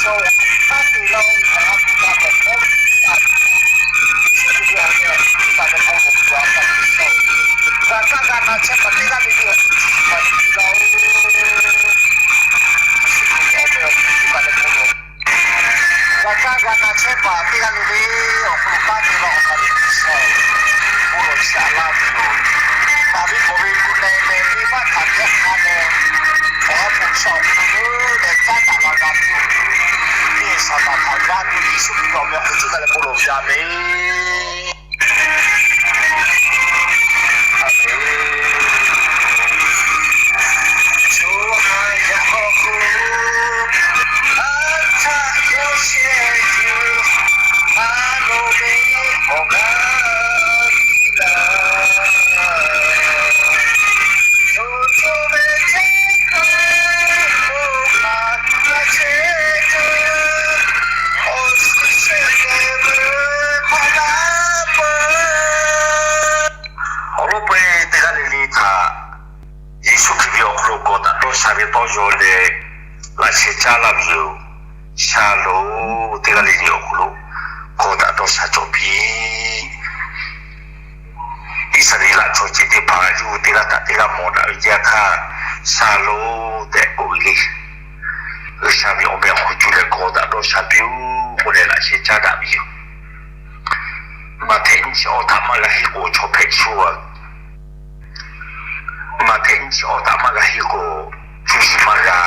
G'a kaˇ g'a na chehˇ paˍ teˇ g'aˇ le le, g'a kaˇ g'a na chehˇ paˍ teˇ g'aˇ le le, awˬ hk'aw lo taˇ te la awˬ hk'aw lo G'uiˬsha bon lawˬ shaꞈ laˇ ve yoˬ. Maˍriˆ k'awꞈ ve gu leh leh venˇ baˆ htaꞈ yaꞈ k'aˇ leh, awˬ ha hpu shaꞈ awˬ hk'aw lo leh caˉ daꞈ la g'a tuˬ, teˇ Saˍtanˍ htaꞈ g'aˇ tuˬ Yeˍsuˆ Hkriꞈ ve awˬ meh hk'aw lo cuˇ taˍ leh bon lawˬ ve a ve. Awˬ lawn peuˬ teˇ g'aˇ le le htaꞈ Yeˍsuˆ Hkriꞈ ve awˬ hk'aw lo kawꞈ daꞈ dawˇ sha ve tawˇ yaw leh laꞈ sheh caˉ laˇ ve yoˬ. Sha loˬ, teˇ g'aˇ le le awˬ hk'aw lo kawꞈ daꞈ dawˇ sha cawˬ piˇ. Iˉsaˍreˍlaˆ chaw ceuˬ teˇ hpaˍ yawˇ hui teˇ g'aˇ htaꞈ teˇ g'aˇ mawˬ daꞈ ve teˇ yanˇ htaˇ, sha loˬ tehꞈ k'oˆ ve le. G'uiˬsha ve awˬ meh awˬ hk'aw cuˇ leh kawꞈ daꞈ dawˇ sha piˇ-oˬ k'oˆ leh laꞈ sheh caˉ daꞈ ve yoˬ. Maꞈhtehˍ nyiˇ chi awˇ htaꞈ maˇ g'a henˇ k'o chaw hpehꞈ sho a. Maꞈhtehˍ nyiˇ chi awˇ htaꞈ maˇ g'a henˇ k'o, cuˇ yiˍ maˇ g'a.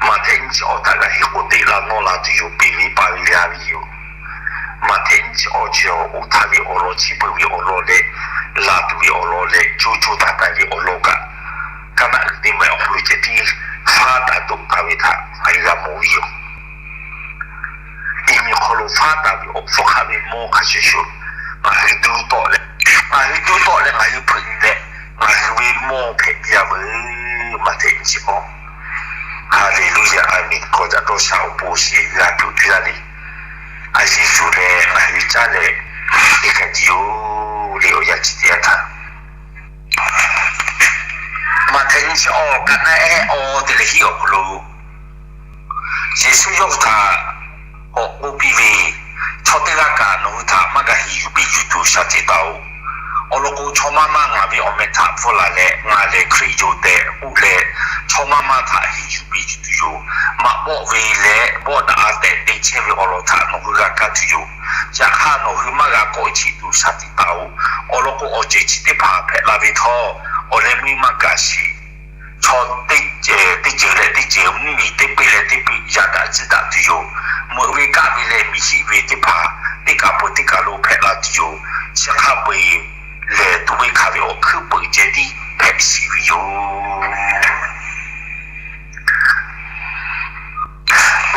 Maꞈhtehˍ nyiˇ chi awˇ htaꞈ g'a henˇ k'o, teꞈ la nawˇ la tuˬ yoˬ, peˬ ve pa ve g'a ve yoˬ. Maꞈhtehˍ nyiˇ chi awˇ chi awˬ, oˇ htaˇ ve awˬ lawn, chi beuꞈ ve awˬ lawn leh, laˬ tuˬ ve awˬ lawn leh, co co taiˍ taiˍ ve awˬ lawn kaꞈ, kaˇ naˆ uiˍ teˇ ma awˬ hk'aw lo ceh tiˉ faˉ taˍ toꞈ taˍ ve htaꞈ ngaˬ hui g'a mawˬ ve yoˬ. Iˉ miˬ hk'aw lo faˉ taˍ ve awˬ hpfuhˇ hk'aˆ ve mawˇ hk'a shuˍ shuˍ, ngaˬ hui duˇ tawˆ leh, ngaˬ hui duˇ tawˆ leh ngaˬ hui hpeuꞈ nyi leh, ngaˬ hui ve mawˇ hpehꞈ piˇ a veuˬ. Maꞈhtehˍ nyiˇ chi awˇ. Haˍleˍluˇyaꞈ, a miˍ kawꞈ daꞈ dawˇ sha awˬ pon sheˍ g'a tuˬ teˇ g'aˇ le. A yeˇ tuˬ leh ngaˬ hui caˉ leh, teˇ hk'e tiˉ yoˬ le. Awˬ yanˇ chi teˇ yanˇ htaˇ, Maꞈhtehˍ nyiˇ chi awˇ, kaˇ naˆ ehˉ awˇ te leh hiˆ awˬ hk'aw lo Yeˍsuˆ yawˇ hui htaꞈ k'awꞈ k'oˆ piˇ ve, Chaw teˇ g'aˇ kaꞈ nawˬ hui htaꞈ maˇ g'a heˍ yuˬ beˬ yuˬ tuˬ shaˍ tiꞈ taˍ-oˬ. Awˬ lawn k'o, chaw maˇ maˇ ngaˬ ve awˬ meh htaꞈ hpfuhˇ laˬ leh, ngaˬ lehˬ Hkriꞈ yoˬ tehꞈ k'oˆ leh, chaw maˇ maˇ htaꞈ heˍ yuˬ beˬ yuˬ tuˬ yoˬ. Maꞈ bawˆ ve leh bawˆ daꞈ a tehꞈ te chehˇ ve awˬ lawn htaꞈ nawˬ hui g'a kaˇ tuˬ yoˬ. Yaꞈ hk'aˇ, nawˬ hui maˇ g'a kawˆ cheꞈ tuˬ shaˍ tiꞈ taˍ-oˬ. Awˬ lawn k'o, awˬ ceuˬ chi teˇ hpaˍ hpehꞈ la ve htawˇ, awˬ leh meuˇ maˇ gaˬ sheˍ. Chaw teˇ ceuˬ leh teˇ ceuˬ, mvuhˇmiˬ teˇ peˆ leh teˇ peˆ yaꞈ daꞈ tcuhˉ daꞈ tuˬ yoˬ. Meuꞈ ve kaˆ ve leh miˬ hiˆ ve teˇ hpaˍ teˇ kaˬ peuˬ teˇ kaˬ lo hpehꞈ la tuˬ yoˬ. Chi hk'a peu-eˬ lehˬ, tuꞈ ve hkanˍ ve awˬ hkuiˉ peuˬ ceh tiˉ hpehꞈ shiˍ ve yoˬ.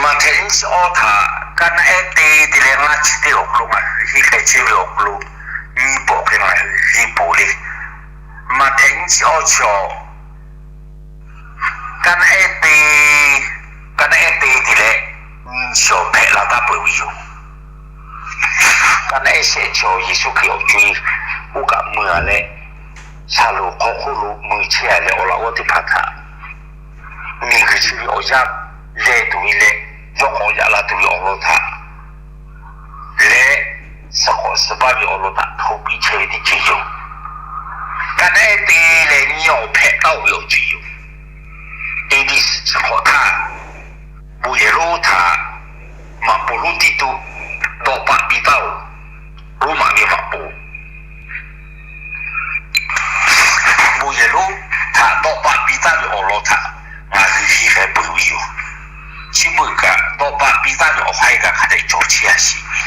Maꞈhtehˍ nyiˇ chi awˇ htaꞈ kaˇ naˆ ehˉ te te leh ngaˇ chi teˇ awˬ hk'aw lo ngaˬ hui henˇ k'ai chehˇ ve awˬ hk'aw lo nyiˇ pawˆ hk'e ngaˬ hui henˇ peuˬ le. Maꞈhtehˍ nyiˇ chi awˇ chi awˬ, kaˇ naˆ ehˉ te, kaˇ naˆ ehˉ te te leh nyiˇ chi awˬ hpehꞈ la taˍ peuˬ ve yoˬ. Kaˇ naˆ ehˉ shehˆ chi awˬ Yeˍsuˆ Hkriꞈ awˬ co-e oˇ kaꞈ mui a leh, shaˍlonˍ hk'aw hk'oˆ lo mui chehˇ a leh, awˬ laꞈ g'awˇ teˇ hpaˍ htaꞈ miˬguiˬ chi ve awˬ yanˇ leh tuˬ ve leh, yawˇ k'awꞈ yaꞈ la tuˬ ve awˬ lawn htaꞈ leh, suhˍ hk'awꞈ suhˍ baˆ ve awˬ lawn htaꞈ hto piˇ chehˇ ve teˇ ceuˬ yoˬ. Kaˇ naˆ ehˉ te leh nyiˇ awˬ hpehꞈ taˍ-oˬ ve awˬ ceuˬ yoˬ. A.D. suhˍ hk'awꞈ htaˇ, bon yehˬ lonˉ htaꞈ maꞈ poˍ lonˉ tiˉ tuˬ dawˆ paˆ piˇ taˍ-oˬ. Roˉmaꞈ ve maꞈ poˍ bon yehˬ lonˉ htaꞈ dawˆ paˆ piˇ taˍ ve awˬ lawn htaꞈ ngaˬ hui henˇ k'ai peuˬ ve yoˬ. Chi beuꞈ kaꞈ, dawˆ paˆ piˇ taˍ ve awˬ hk'aˇ kaꞈ hk'a dehꞈ cawˬ chehˇ a shiˍ ve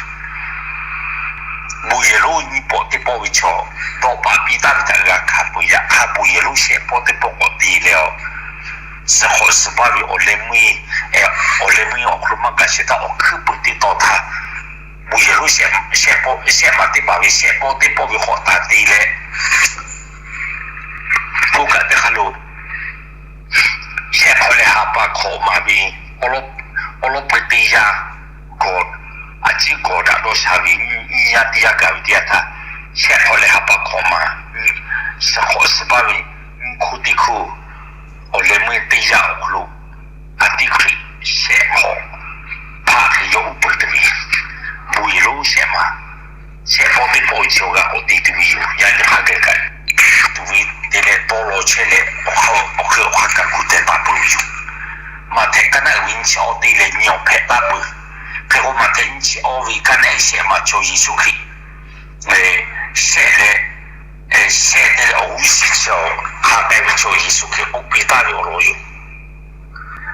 bon yehˬ lonˉ nyiˇ pawˆ teˇ pawˆ ve chaw dawˆ paˆ piˇ taˍ ve htaꞈ g'a hkanˍ peuˬ. Yaꞈ hk'aˇ, bon yehˬ lonˉ shehˆ pawˆ teˇ pawˆ k'awꞈ te leh, suhˍ hk'awꞈ suhˍ baˆ ve awˬ leh meuˇ, awˬ leh meuˇ awˬ hk'aw lo maˇ gaˬ shehˍ htaˇ, awˬ hkuiˉ peuˬ teˇ tawˇ htaˇ, bon yehˬ lonˉ shehˆ, shehˆ pawˆ, shehˆ maˬ teˇ maˬ ve shehˆ pawˆ teˇ pawˆ ve k'awꞈ taˍ te leh, oˇ kaꞈ teˇ hk'aˇ lo shehˆ hk'awꞈ leh ha pa hkawꞈ maˍ ve awˬ lawn peuˬ teˇ yanˇ, gawˬ, a ciˉ gawˬ daꞈ dawˇ sha ve nyiˇ yanˇ teˇ yanˇ gaˬ ve teˇ yanˇ htaˇ, shehˆ hk'awꞈ leh ha pa hkawꞈ maˍ, suhˍ hk'awꞈ suhˍ baˆ ve nyiˇ hkuˇ teˇ hkuˇ awˬ leh meuˇ teˇ yanˇ awˬ hk'aw lo, a tiˉ Hkriꞈ shehˆ hk'awꞈ nyi awˬ hpehꞈ taˇ peuˬ. Hk'e k'o, Maꞈhtehˍ nyiˇ chi awˇ ve kaˇ naˆ ehˉ shehˆ ma chaw Yeˍsuˆ Hkriꞈ shehˆ leh, shehˆ te leh awˬ g'uˇ suhˍ chi awˬ hk'a k'ai ve chaw Yeˍsuˆ Hkriꞈ k'oˆ piˇ taˍ ve awˬ lawn yoˬ.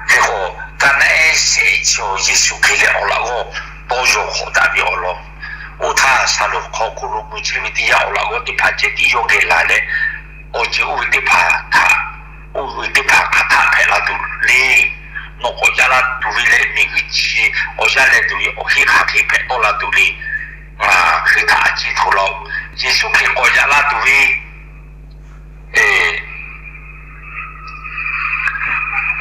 Hk'e k'o, kaˇ naˆ ehˉ shehˆ chi awˬ Yeˍsuˆ Hkriꞈ leh awˬ laꞈ g'awˇ tawˇ yaw hk'awꞈ daꞈ ve awˬ lawn, oˇ htaˇ Saˍlonˍ hk'aw hk'oˆ lo mui chehˇ ve teˇ yanˇ, awˬ laꞈ g'awˇ teˇ hpaˍ ceh tiˉ yawˇ geh laˬ leh, awˬ ceuˬ oˇ ve teˇ hpaˍ htaꞈ, oˇ ve teˇ hpaˍ hk'aˬ htaˆ hpehꞈ la tuˬ le. Nawˬ k'awꞈ yaꞈ la tuˬ ve leh miˬguiˬ chi awˬ yanˇ leh tuˬ ve awˬ heˆ hk'aˬ hk'e hpehꞈ tawˆ la tuˬ le. Ngaˬ hk'e htaꞈ a ciˉ htoꞈ laˇ-oˬ. Yeˍsuˆ Hkriꞈ k'awꞈ yaꞈ la tuˬ ve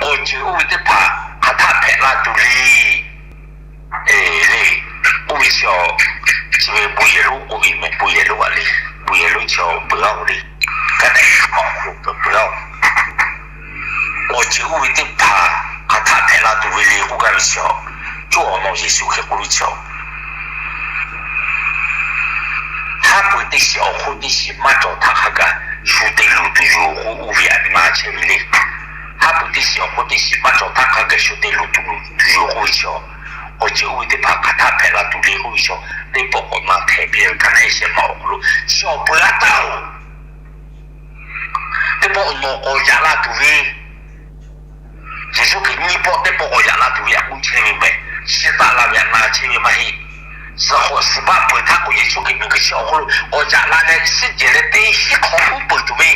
awˬ ceuˬ oˇ ve teˇ hpaˍ hk'aˬ htaˆ hpehꞈ la tuˬ le. Le, oˇ ve chi, chi ve bon yehˬ lonˉ k'oˆ ve mehˬ, bon yehˬ lonˉ a le, bon yehˬ lonˉ chi awˬ peuˬ-oˬ le. Kaˇ naˆ ehˉ shehˆ ma awˬ hk'aw lo peuˬ peuˬ-oˬ. Awˬ ceuˬ oˇ ve teˇ hpaˍ hk'aˬ htaˆ hpehꞈ la tuˬ ve le k'oˆ gaˇ ve chi, cawˇ awˬ nawˬ Yeˍsuˆ Hkriꞈ k'oˆ ve chi, haˉ pui teˇ shiˍ awˬ hk'oˆ teˇ shiˍ maˇ cawˬ htaˇ hk'a gaˬ shu te luˬ tuˬ yoˬ k'oˆ oˇ ve a nyi ma chehˇ ve le. Haˉ pui teˇ shiˍ awˬ hk'oˆ teˇ shiˍ maˇ cawˬ htaˇ hk'a gaˬ shu te luˬ tuˬ yoˬ k'oˆ ve chi, awˬ ceuˬ oˇ ve teˇ hpaˍ hk'aˬ htaˆ hpehꞈ la tuˬ le k'oˆ ve chi, teˇ pawˆ k'awꞈ na hpehꞈ piˇ ve kaˇ naˆ ehˉ shehˆ ma awˬ hk'aw lo chi awˬ peuˬ a taˇ-oˬ. Teˇ pawˆ nawˬ k'awꞈ yaꞈ la tuˬ ve, Yeˍsuˆ Hkriꞈ nyiˇ pawˆ teˇ pawˆ k'awꞈ yaꞈ la tuˬ ve a k'oˆ chehˇ ve mehˬ, chi taˆ la ve a na chehˇ ve maˇ heˆ. Suhˍ hk'awꞈ suhˍ baˆ peuˬ htaˇ k'o, Yeˍsuˆ Hkriꞈ miˬguiˬ chi awˬ hk'aw lo k'awꞈ yaꞈ la leh, suhˆ jehˬ leh teˇ hinˉ hk'awꞈ uˉ peunˍ tuˬ ve,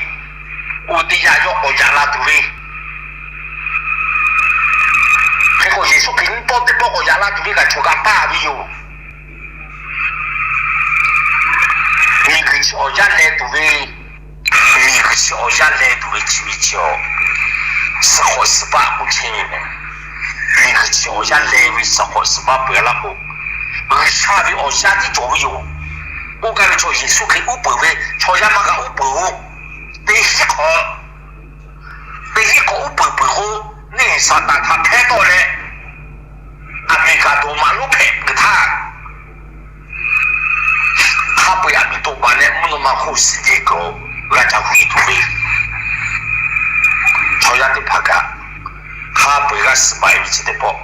oˇ teˇ yanˇ yawˇ k'awꞈ yaꞈ la tuˬ ve, hk'e k'o Yeˍsuˆ Hkriꞈ nyiˇ pawˆ teˇ pawˆ k'awꞈ yaꞈ la tuˬ ve kaꞈ chaw kaꞈ paˇ ve yoˬ. Miˬguiˬ chi awˬ yanˇ leh tuˬ ve, miˬguiˬ chi awˬ yanˇ leh tuˬ ve chi ve chi awˬ, suhˍ hk'awꞈ suhˍ baˆ k'oˆ chehˇ ve mehˬ. Miˬguiˬ chi awˬ yanˇ leh ve suhˍ hk'awꞈ suhˍ baˆ peuˬ a laˇ k'o, G'uiˬsha ve awˬ yanˇ tiˉ cawˬ ve yoˬ. Oˇ gaˇ ve chaw Yeˍsuˆ Hkriꞈ uˉ peunˍ ve chaw yaˇ maˇ g'a uˉ peunˍ-oˬ. Teˇ hinˉ hk'awꞈ, teˇ hinˉ hk'awꞈ uˉ peunˍ peuˬ k'o, neˇ Saˍtanˍ htaꞈ hpehˇ tawˆ leh, Aˍmeˍriˍkaˍ dawˬ maˍ lonˉ hpehꞈ peuˬ htaˇ, hk'a peu-eˬ aˬ miˍ toꞈ baˬ leh mvuhˇ naw ma hk'oˆ suhˍ jehˬ kuiˬ g'a ca huˍ tuˬ ve, chaw yaˇ teˇ hpaˍ kaꞈ hk'a peu-eˬ g'a suhˍ baˬ ve chi teˇ pawˆ,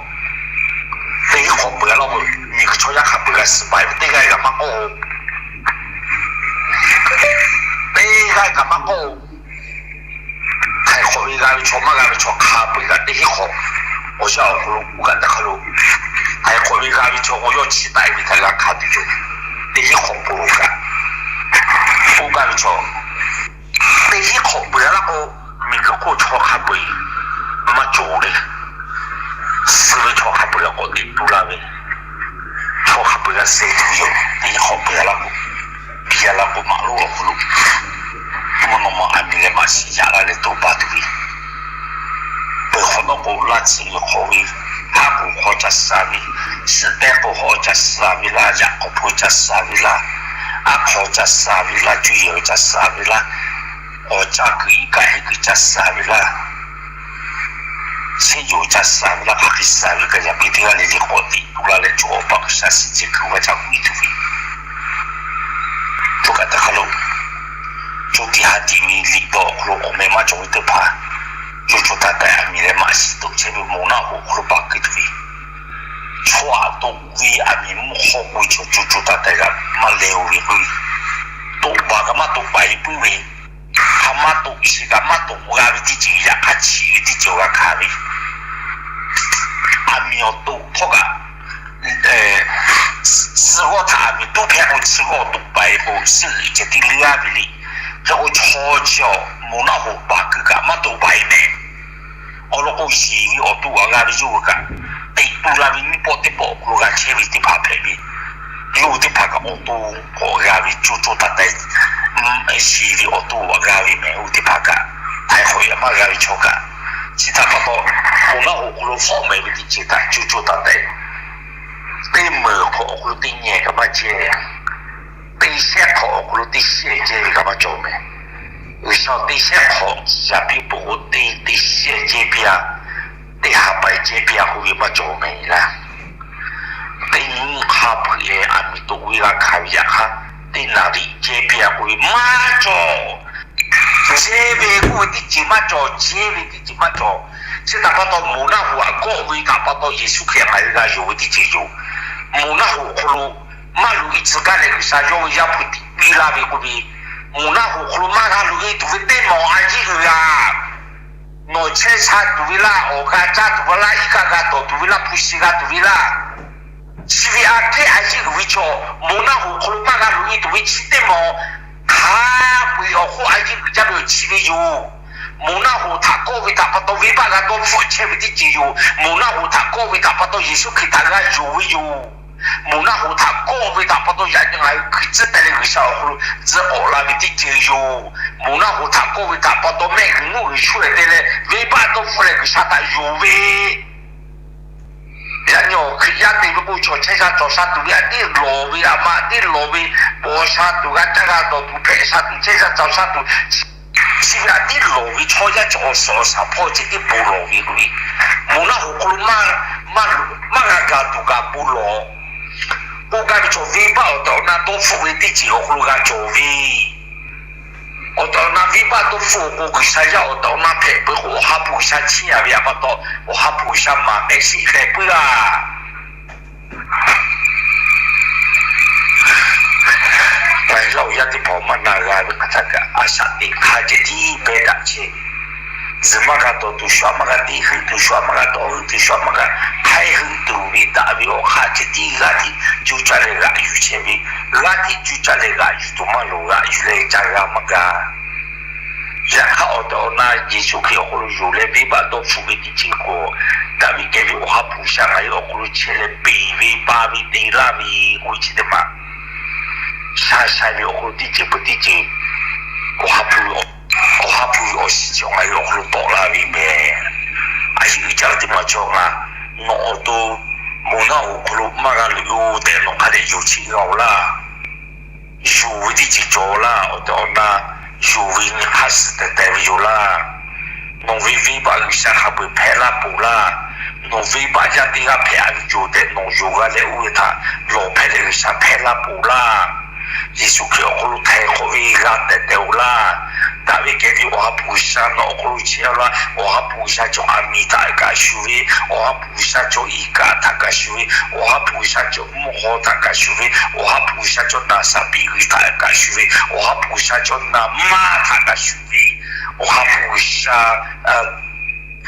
teˇ hinˉ hk'awꞈ peuˬ a laˇ k'o, miˬguiˬ chaw yaˇ hk'a peu-eˬ g'a suhˍ baˬ ve teˇ g'aˇ kaꞈ maˇ k'oˆ-oˬ. Teˇ g'aˇ kaꞈ maˇ k'oˆ-oˬ. Htaiˍ hk'awꞈ ve g'a ve chaw maˇ g'a ve chaw hk'a peu-eˬ kaꞈ teˇ hinˉ hk'awꞈ awˬ yanˇ awˬ hk'aw lo k'oˆ kaꞈ teˇ hk'aˇ lo, htaiˍ hk'awꞈ ve g'a ve chaw k'o yawˇ chi taˆ-e ve htaꞈ g'a hkanˍ tuˬ yoˬ. Teˇ hinˉ hk'awꞈ peuˬ-oˬ kaꞈ, k'oˆ gaˇ ve chaw, teˇ hinˉ hk'awꞈ peuˬ a laˇ k'o, miˬguiˬ hk'oˆ chaw hk'a peu-eˬ maˇ cawˬ le. Suh ve chaw hk'a peu-eˬ k'awꞈ teꞈ tu la ve, chaw hk'a peu-eˬ g'a suh tuˬ yoˬ. Teˇ hinˉ hk'awꞈ peuˬ a laˇ k'o, biˇ a laˇ k'o, maꞈ lonˉ awˬ hk'aw lo mvuhˇ naw ma aˬ miˍ leh maꞈ shiˍ yaꞈ la leh toˇ baˬ tuˬ ve, peuˬ hk'awꞈ nawˉ k'o, laˇ tsuhꞈ ve hk'awꞈ ve, haˉ k'oˍ hk'aw ca suh ve, suhˍ pehˇ k'o hk'aw ca suh ve laˇ, yaꞈ k'awꞈ hpu ca suh ve laˇ, aˉ hk'aw ca suh ve laˇ, cuˇ yiˍ ca suh ve laˇ, awˬ ca kuiˬ iˉ kaˆ heˉ kuiˬ ca suh ve laˇ, chehˇ yoˬ ca suh ve laˇ, hk'aˬ hk'e suh ve kaꞈ yaꞈ piˇ teˇ g'aˇ le le k'awꞈ teꞈ tu la leh, chaw awˬ pa G'uiˬsha suhˍ ceh kuiˬ g'a ca huˍ tuˬ ve, chaw kaꞈ teˇ hk'aˇ lo, chaw tiꞈ ha tiꞈ ve liꞈ bvuhꞈ awˬ hk'aw lo awˬ meh maˇ cawˬ ve teˇ hpaˍ, co co taiˍ taiˍ aˬ miˍ leh maꞈ shiˍ toꞈ chehˇ ve moˬ naˆ hoꞈ hk'aw lo paˍ keu tuˬ ve, chaw aꞈ toꞈ ve aˬ miˍ mvuhˇ hk'aw k'oˆ ve chaw co co taiˍ taiˍ g'a maˇ leh oˬ ve k'oˆ ve, toꞈ baˬ kaꞈ maˇ toꞈ baˬ-e puiˉ ve, hk'a maˇ toꞈ shiˍ kaꞈ maˇ toꞈ g'a ve teˇ ceuˬ, yaꞈ hk'aˇ chi ve teˇ ceuˬ g'a hkanˍ ve, aˬ miˍ awˬ toꞈ htawˇ kaꞈ, tcuh g'awˇ htaꞈ aˬ miˍ tuˉ hpehˇ k'o, tcuh g'awˇ toꞈ baˬ-e k'o, suhˆ ceh tiˉ leuˉ-a ve le. Hk'e k'o, chaw chi awˬ moˬ naˆ hoꞈ paˍ keu kaꞈ maˇ toꞈ baˬ-e mehˬ. Awˬ lawn k'o, shiˍ ve awˬ to g'a g'a ve yawˇ hui kaꞈ, teꞈ tu la ve nyiˇ pawˆ teˇ pawˆ awˬ hk'aw lo g'a chehˇ ve teˇ hpaˍ hpehꞈ ve, yawˇ hui teˇ hpaˍ kaꞈ awˬ to k'awꞈ g'a ve co co taiˍ taiˍ, shiˍ ve awˬ to g'a ve mehˬ. Oˇ teˇ hpaˍ kaꞈ, htaiˍ hk'awꞈ yaꞈ maˇ g'a ve chaw kaꞈ, chi htaꞈ pa taw, moˬ naˆ hoꞈ hk'aw lo fawˉ mehˍ ve teˇ ceuˬ htaꞈ co co taiˍ taiˍ, teˇ meunˍ hk'awꞈ awˬ hk'aw lo teˇ nyi kaꞈ maˇ jehˇ, teˇ shehˆ hk'awꞈ awˬ hk'aw lo teˇ shehˆ jehˇ ve kaꞈ maˇ cawˬ mehˬ. G'uiˬsha teˇ shehˆ hk'awꞈ yaꞈ piˇ peuˬ k'o, teˇ teˇ shehˆ jehˇ piˇ-a, teˇ ha paiˍ jehˇ piˇ-a k'oˆ ve maˇ cawˬ mehˬ laˇ. Teˇ nyi hk'a peu-eˬ aˬ miˍ toꞈ ve g'a hkanˍ ve yaꞈ hk'aˇ, teˇ naˍ riꞈ jehˇ piˇ-a k'oˆ ve maˇ cawˬ. Jehˇ ve k'oˆ ve teˇ ceuˬ maˇ cawˬ, jehˇ ve teˇ ceuˬ maˇ cawˬ. Chi htaꞈ pa taw, moˬ naˆ hoꞈ htaꞈ kawˆ ve htaꞈ pa taw, Yeˍsuˆ Hkriꞈ ngaˬ hui g'a yonˍ ve teˇ ceuˬ yoˬ. Moˬ naˆ hoꞈ awˬ hk'aw lo maˇ loꞈ e tcuh gaˇ leh G'uiˬsha yawˇ ve Yaˇ hpu tiꞈ piˇ laˇ ve k'oˆ ve, moˬ naˆ hoꞈ awˬ hk'aw lo maˇ g'a loꞈ e tuˬ ve teˇ maˬ a yeˇ uiˍ g'a. Nawˬ chehˇ sha tuˬ ve laˇ, awˬ g'a caˇ tuˬ ve laˇ, iˉ kaˆ g'a dawˬ tuˬ ve laˇ, hpu shi g'a tuˬ ve laˇ, chi ve aꞈ kehˉ a yeˇ uiˍ ve chaw, moˬ naˆ hoꞈ hk'aw lo maˇ g'a loꞈ e tuˬ ve chi teˇ maˬ hk'a peu-eˬ awˬ hk'oˆ a yeˇ uiˍ jaˇ ve awˬ chi ve yoˬ. Moˬ naˆ hoꞈ htaꞈ kawˆ ve htaꞈ pa taw, venˇbaˆ g'a dawˇ hpfuhˆ chehˇ ve teˇ ceuˬ yoˬ. Moˬ naˆ hoꞈ htaꞈ kawˆ ve htaꞈ pa taw, Yeˍsuˆ Hkriꞈ htaꞈ g'a yonˍ ve yoˬ. Moˬ naˆ hoꞈ htaꞈ kawˆ ve htaꞈ pa taw, yaꞈ nyi ngaˬ hui hkui tcuhˉ teh leh G'uiˬsha awˬ hk'aw lo tcuh k'awꞈ la ve teˇ ceuˬ yoˬ. Moˬ naˆ hoꞈ htaꞈ kawˆ ve htaꞈ pa taw, mehˆ g'uiˬ nuˆ g'uiˬ shuˆ-eˬ te leh venˇbaˆ dawˇ hpfuhˆ leh G'uiˬsha htaꞈ yonˍ ve, yaꞈ nyi awˬ Hkriꞈ yaˇ te ve k'o, chaw chehˇ sha cawˬ sha tuˬ ve aꞈ teˇ lawˬ ve, aˬ ma aꞈ teˇ lawˬ ve, paw sha tuˬ, g'a caˇ g'a dawˬ tuˬ, hpehꞈ sha tuˬ, chehˇ sha cawˬ sha tuˬ, chi ve aꞈ teˇ lawˬ ve chaw yaˇ cawˬ awˬ suhˍ awˬ shaˍ hpawˇ ceh teˇ pon lawˬ ve k'oˆ ve, moˬ naˆ hoꞈ hk'aw lo maˇ g'a gaˬ tuˬ kaꞈ bon lawˬ. K'oˆ gaˇ ve chaw, venˇbaˆ awˬ tehˬ awˬ na dawˇ hpfuhˆ ve teˇ ceuˬ awˬ hk'aw lo g'a cawˬ ve, awˬ tehˬ awˬ na venˇbaˆ dawˇ hpfuhˆ awˬ k'o, G'uiˬsha yaˇ awˬ tehˬ awˬ na hpehꞈ peuˬ k'o, Awˬ ha hpu G'uiˬsha chehˇ a ve htaꞈ pa taw, Awˬ ha hpu G'uiˬsha maˍ k'ai sheˆ k'ai puiˉ laˇ. Ngaˬ hui Laˇ huˍ yaˇ teˇ hpaˍ maˇ na g'a ve hk'aˬ htaˇ kaꞈ, a shaꞈ teꞈ hk'a ceh tiˉ pehˇ daꞈ chehˇ ve, zuhˬ maˇ g'a dawˬ tuˬ shu aꞈ maˇ g'a teˇ heuˆ tuˬ, shu aꞈ maˇ g'a dawˇ heuˆ tuˬ, shu aꞈ maˇ g'a hk'aiˉ heuˆ tuˬ ve daꞈ ve awˬ hk'aˇ ceh tiˉ g'aˇ tiˉ cuˇ caˇ leh g'aꞈ yuˬ chehˇ ve, g'aˇ tiˉ cuˇ caˇ leh g'aꞈ yuˬ tuˬ maˇ loˍ, g'aꞈ yuˬ leh ca g'a maˇ g'a. Yaꞈ hk'aˇ, awˬ tehˬ awˬ na Yeˍsuˆ Hkriꞈ awˬ hk'aw lo yonˍ leh venˇbaˆ dawˇ hpfuhˆ ve teˇ ceuˬ k'o, daꞈ ve kehˬ ve Awˬ ha hpu G'uiˬsha ngaˬ hui awˬ hk'aw lo chehˇ leh peˬ ve pa ve te laˇ ve k'oˆ ve chi teˇ maˬ, sha sha ve awˬ hk'aw lo teˇ ceuˬ peuˬ teˇ ceuˬ Awˬ ha hpu, Awˬ ha hpu ve awˬ shiˍ chi ngaˬ hui awˬ hk'aw lo tawˆ la ve meh. A yeˇ uiˍ jaˇ ve teˇ maˬ cawˬ ngaˬ, nawˬ awˬ to moˬ naˆ hoꞈ hk'aw lo maˇ g'a loꞈ-oˬ tehꞈ nawˬ hk'a dehꞈ yonˍ cheˆ g'a-oˬ laˇ. Yonˍ ve teˇ ceuˬ cawˬ laˇ. Awˬ tehˬ awˬ na yonˍ ve nyi hk'aˇ suh tehˬ tehˬ ve yoˬ laˇ. Nawˬ ve venˇbaˆ G'uiˬsha hk'a peu-eˬ hpehꞈ laˇ peuˬ laˇ. Nawˬ venˇbaˆ yaˇ teˇ g'aˇ hpehꞈ a ve yoˬ tehꞈ nawˬ yonˍ g'a leh oˇ ve htaꞈ lawˬ hpehꞈ leh G'uiˬsha hpehꞈ laˇ peuˬ laˇ. Yeˍsuˆ Hkriꞈ awˬ hk'aw lo htaiˍ hk'awꞈ ve g'a tehˬ tehˬ-oˬ laˇ. Daꞈ ve kehˬ ve Awˬ ha hpu G'uiˬsha nawˬ awˬ hk'aw lo chehˇ-oˬ laˇ. Awˬ ha hpu G'uiˬsha chaw aˬ miˍ htaꞈ kaꞈ shuˍ ve, Awˬ ha hpu G'uiˬsha chaw iˉ kaˆ htaꞈ kaꞈ shuˍ ve, Awˬ ha hpu G'uiˬsha chaw mvuhˇ haw htaꞈ kaꞈ shuˍ ve, Awˬ ha hpu G'uiˬsha chaw naˬ saˍ piˆ g'uiˬ htaꞈ kaꞈ shuˍ ve, Awˬ ha hpu G'uiˬsha chaw naˬ maˇ htaꞈ kaꞈ shuˍ ve, Awˬ ha hpu G'uiˬsha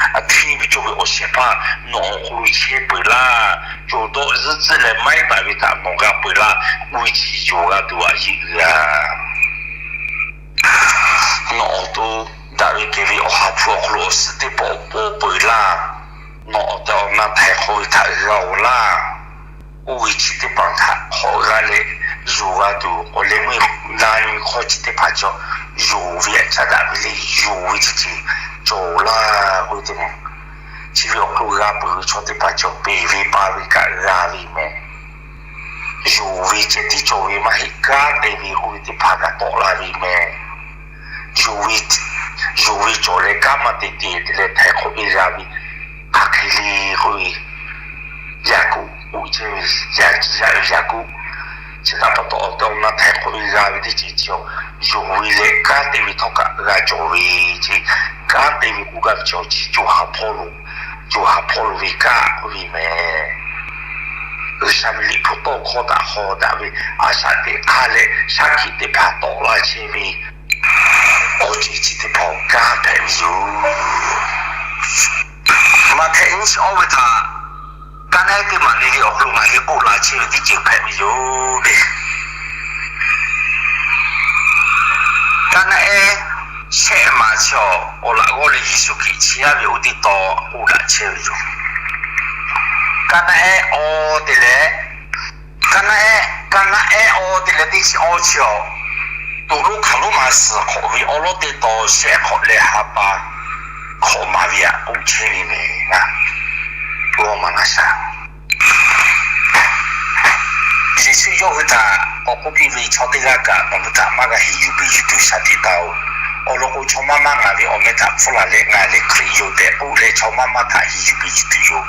hteˇ ve cawˇ ve awˬ shehˍ hpaˇ nawˬ awˬ hk'aw lo chehˇ peuˬ laˇ. Cawˬ dawˇ zuhˆ tcuhˉ leh maiˉ taˍ ve htaꞈ nawˬ g'a peuˬ laˇ. K'oˆ ve chi yonˍ g'a tuˬ a yeˇ uiˍ a. Nawˬ awˬ to daꞈ ve kehˬ ve Awˬ ha hpu awˬ hk'aw lo awˬ suhˍ teˇ pawˆ poˉ peuˬ laˇ. Nawˬ awˬ tehˬ awˬ na htaiˍ hk'awꞈ ve htaꞈ g'a-oˬ laˇ. Oˇ ve chi teˇ hpaˍ htaꞈ hk'awꞈ g'a leh yonˍ g'a tuˬ, awˬ leh meuˇ na nyi hkawˇ chi teˇ hpaˍ cawˬ, yonˍ ve aꞈ caˇ daꞈ ve le. Yonˍ ve teˇ ceuˬ cawˬ laˇ k'oˆ ve teˇ maˬ, chi ve awˬ hk'aw lo g'a peuˬ ve chaw teˇ hpaˍ cawˬ peˬ ve pa ve kaꞈ g'a ve meh. Yonˍ ve ceh tiˉ cawˬ ve maˇ heˆ, kanˉ te ve k'oˆ ve teˇ hpaˍ kaꞈ tawˆ la ve meh. Yonˍ ve, yonˍ ve cawˬ leh kanˉ maˇ te te te leh htaiˍ hk'awꞈ ve g'a ve hk'aˬ hk'e le k'oˆ ve, Yaˍkoˆ k'oˆ chehˇ ve, yaꞈ ve Yaˍkoˆ, chi htaꞈ pa taw awˬ tehˬ awˬ na htaiˍ hk'awꞈ ve g'a ve teˇ ceuˬ chi-a, yonˍ ve leh kanˉ te ve htawˇ kaꞈ g'a cawˬ ve ce. Kanˉ te ve k'oˆ gaˇ ve chi-a, chi co ha hpawˇ lo, co ha hpawˇ lo ve kanˉ k'oˆ ve meh. G'uiˬsha ve liꞈ hpu tawˇ hkawˇ htaꞈ hawˬ daꞈ ve a shaꞈ teꞈ hk'aˇ leh shaˉ hkiˆ teˇ hpaˍ tawˆ la chehˇ ve awˬ ceuˬ chi teˇ hpaˍ-oˬ, kanˉ hpehꞈ ve yoˬ. Maꞈhtehˍ nyiˇ chi awˇ ve htaꞈ kaˇ naˆ ehˉ teˇ maˬ le le awˬ hk'aw lo ngaˬ hui k'oˆ la chehˇ ve teˇ ceuˬ hpehꞈ ve yoˬ le. Kaˇ naˆ ehˉ shehˆ maˬ chi-a, awˬ laꞈ g'awˇ leh Yeˍsuˆ Hkriꞈ chehˇ ve oˇ teˇ taw k'oˆ daꞈ chehˇ ve yoˬ. Kaˇ naˆ ehˉ awˇ te leh, kaˇ naˆ ehˉ, kaˇ naˆ ehˉ awˇ te leh teˇ chi awˇ chi-a, toꞈ lonˉ hkanˍ lonˉ ma suhˍ hk'awꞈ ve awˉ lawˉ teˇ taw shehˆ hk'awꞈ leh ha pa hk'awꞈ maˍ ve htaꞈ k'oˆ chehˇ ve meh. G'awˇ maˍ laˇ shaˍ. Yeˍsuˆ yawˇ hui htaꞈ k'awꞈ k'oˆ piˇ ve, Chaw teˇ g'aˇ kaꞈ nawˬ hui htaꞈ maˇ g'a heˍ yuˬ beˬ yuˬ tuˬ shaˍ tiꞈ taˍ-oˬ. Awˬ lawn k'o, chaw maˇ maˇ ngaˬ ve awˬ meh htaꞈ hpfuhˇ laˬ leh ngaˬ lehˬ Hkriꞈ yoˬ tehꞈ k'oˆ leh, chaw maˇ maˇ htaꞈ heˍ yuˬ peꞈ yuˬ tuˬ yoˬ.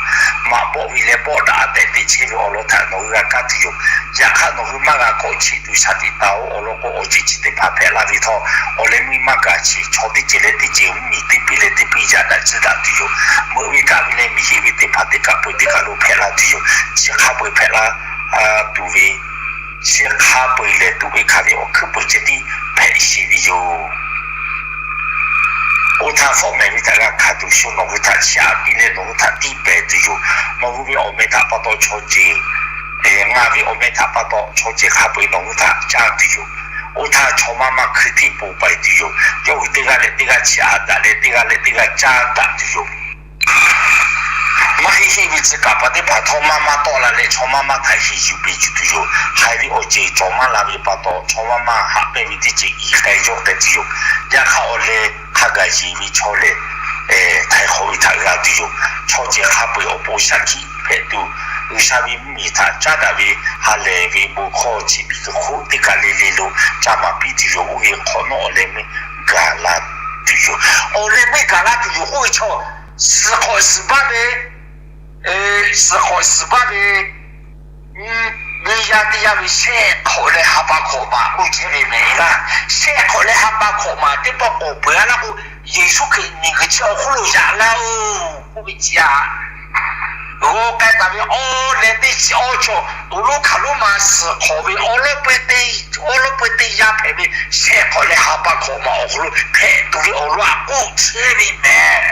Maꞈ bawˆ ve leh bawˆ daꞈ a tehꞈ te chehˇ ve awˬ lawn htaꞈ nawˬ hui g'a kaˇ tuˬ yoˬ. Yaꞈ hk'aˇ, nawˬ hui maˇ g'a kawˆ cheˆ tuˬ shaˍ tiꞈ taˍ-oˬ. Awˬ lawn k'o, awˬ ceuˬ chi teˇ hpaˍ hpehꞈ la ve htawˇ, awˬ leh meuˇ maˇ gaˬ sheˍ. Chaw teˇ ceuˬ leh teˇ ceuˬ mvuhˇmiˬ teˇ piˇ leh teˇ piˇ yaꞈ daꞈ tcuhˉ daꞈ tuˬ yoˬ. Meuꞈ ve kaˆ ve leh miˬ heˆ ve teˇ hpaˍ teˇ kaˆ peuˬ teˇ kaˆ lo hpehꞈ la tuˬ yoˬ. Chi hk'a peu-eˬ hpehꞈ la tuˬ ve, chi hk'a peu-eˬ lehˬ tuꞈ ve hkanˍ ve awˬ hkuiˉ peuˬ ceh tiˉ hpehꞈ sheˍ ve yoˬ. Oˇ htaˇ, fawˆ mehˍ ve htaꞈ g'a hkanˍ tuˬ shu nawˬ hui htaꞈ chiˇ aꞈ piˇ leh nawˬ hui htaꞈ tiˇ pehˍ tuˬ yoˬ. Nawˬ hui ve awˬ meh htaꞈ pa taw chaw ceuˬ, ngaˬ ve awˬ meh htaꞈ pa taw chaw ceuˬ hk'a peu-eˬ nawˬ hui htaꞈ caˇ tuˬ yoˬ. Oˇ htaˇ, chaw maˇ maˇ hkui htiˆ poˬ paiˍ tuˬ yoˬ. Yawˇ hui teˇ g'aˇ leh teˇ g'aˇ chiˇ aꞈ daꞈ leh teˇ g'aˇ leh teˇ g'aˇ caˇ daꞈ tuˬ yoˬ. Maˇ heˆ heˆ ve tcuh kaˍ paˍ teˇ hpaˍ htawˇ maˇ maˇ tawˆ la leh, chaw maˇ maˇ htaꞈ heˍ yuˬ peꞈ yuˬ tuˬ yoˬ. Haiˬ ve awˬ ceuˬ cawˬ maˇ la ve pa taw, chaw maˇ maˇ haꞈ pehnˇ ve teˇ ceuˬ i k'ai yawˇ k'ai tuˬ yoˬ. Yaꞈ hk'aˇ, awˬ leh hk'a gaˬ yeˬ ve chaw lehˬ, htaiˍ hk'awꞈ ve htaꞈ g'a tuˬ yoˬ. Chaw ceuˬ hk'a peu-eˬ awˬ pon shaˍ hkiˆ hpehꞈ tuˬ, G'uiˬsha ve mvuhˇmiˬ htaꞈ caˉ daꞈ ve ha lehˬ ve bon hkawˇ chi miˬguiˬ hk'oˆ teˇ kaˬ le le lo ca maˍ piˇ tuˬ yoˬ. Oˇ ve hk'awꞈ nawˉ awˬ leh meuˇ gaˬ la tuˬ yoˬ. Awˬ leh meuˇ gaˬ la tuˬ yoˬ k'oˆ ve chaw, suhˍ hk'awꞈ suhˍ baˇ ve, suhˍ hk'awꞈ suhˍ baˇ ve, nyi yaˇ teˇ yaˇ ve shehˆ hk'awꞈ leh ha pa hk'awꞈ maˍ k'oˆ chehˇ ve mehˍ laˇ. Shehˆ hk'awꞈ leh ha pa hk'awꞈ maˍ teˇ pawˆ k'awꞈ peuˬ a laˇ k'o, Yeˍsuˆ Hkriꞈ miˬguiˬ chi awˬ hk'oˆ lo yaꞈ laˇ-oˬ k'oˆ ve chi aꞈ, g'aw k'ai taˍ ve awˬ leh teˇ chi awˬ chaw, awˬ lonˉ hk'aˬ lonˉ ma suhˍ hk'awꞈ ve awˬ lawˉ peuˇ teˇ, awˬ lawˉ peuˇ teˇ yanˇ hpehꞈ ve shehˆ hk'awꞈ leh ha pa hk'awꞈ maˍ awˬ hk'aw lo hpehꞈ tuˬ ve awˬ lawn aꞈ k'oˆ chehˇ ve mehˍ.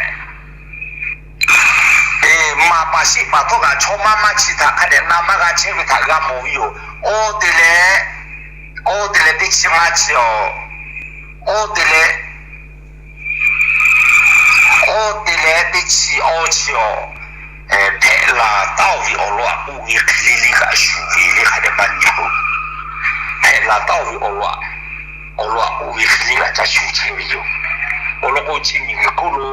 Maˍ paˍ sheˆ paˍ htawˇ kaꞈ chaw maˇ maˇ chi htaꞈ hk'a dehꞈ na maˇ g'a chehˇ ve htaꞈ g'a mawˬ ve yoˬ. Awˬ te leh, awˬ te leh teˇ chi ngaˇ chi awˬ, awˬ te leh, awˬ te leh teˇ chi awˬ chi awˬ, hpehꞈ la taˉ-oˬ ve awˬ lawn aꞈ k'oˆ ve hk'e le le kaꞈ shuˍ ve le hk'a dehꞈ maˇ nyi k'o, hpehꞈ la taˉ-oˬ ve awˬ lawn aꞈ k'oˆ ve hk'e le kaꞈ ca shuˍ chehˇ ve yoˬ. Awˬ lawn k'o, chi miˬguiˬ hk'oˆ lo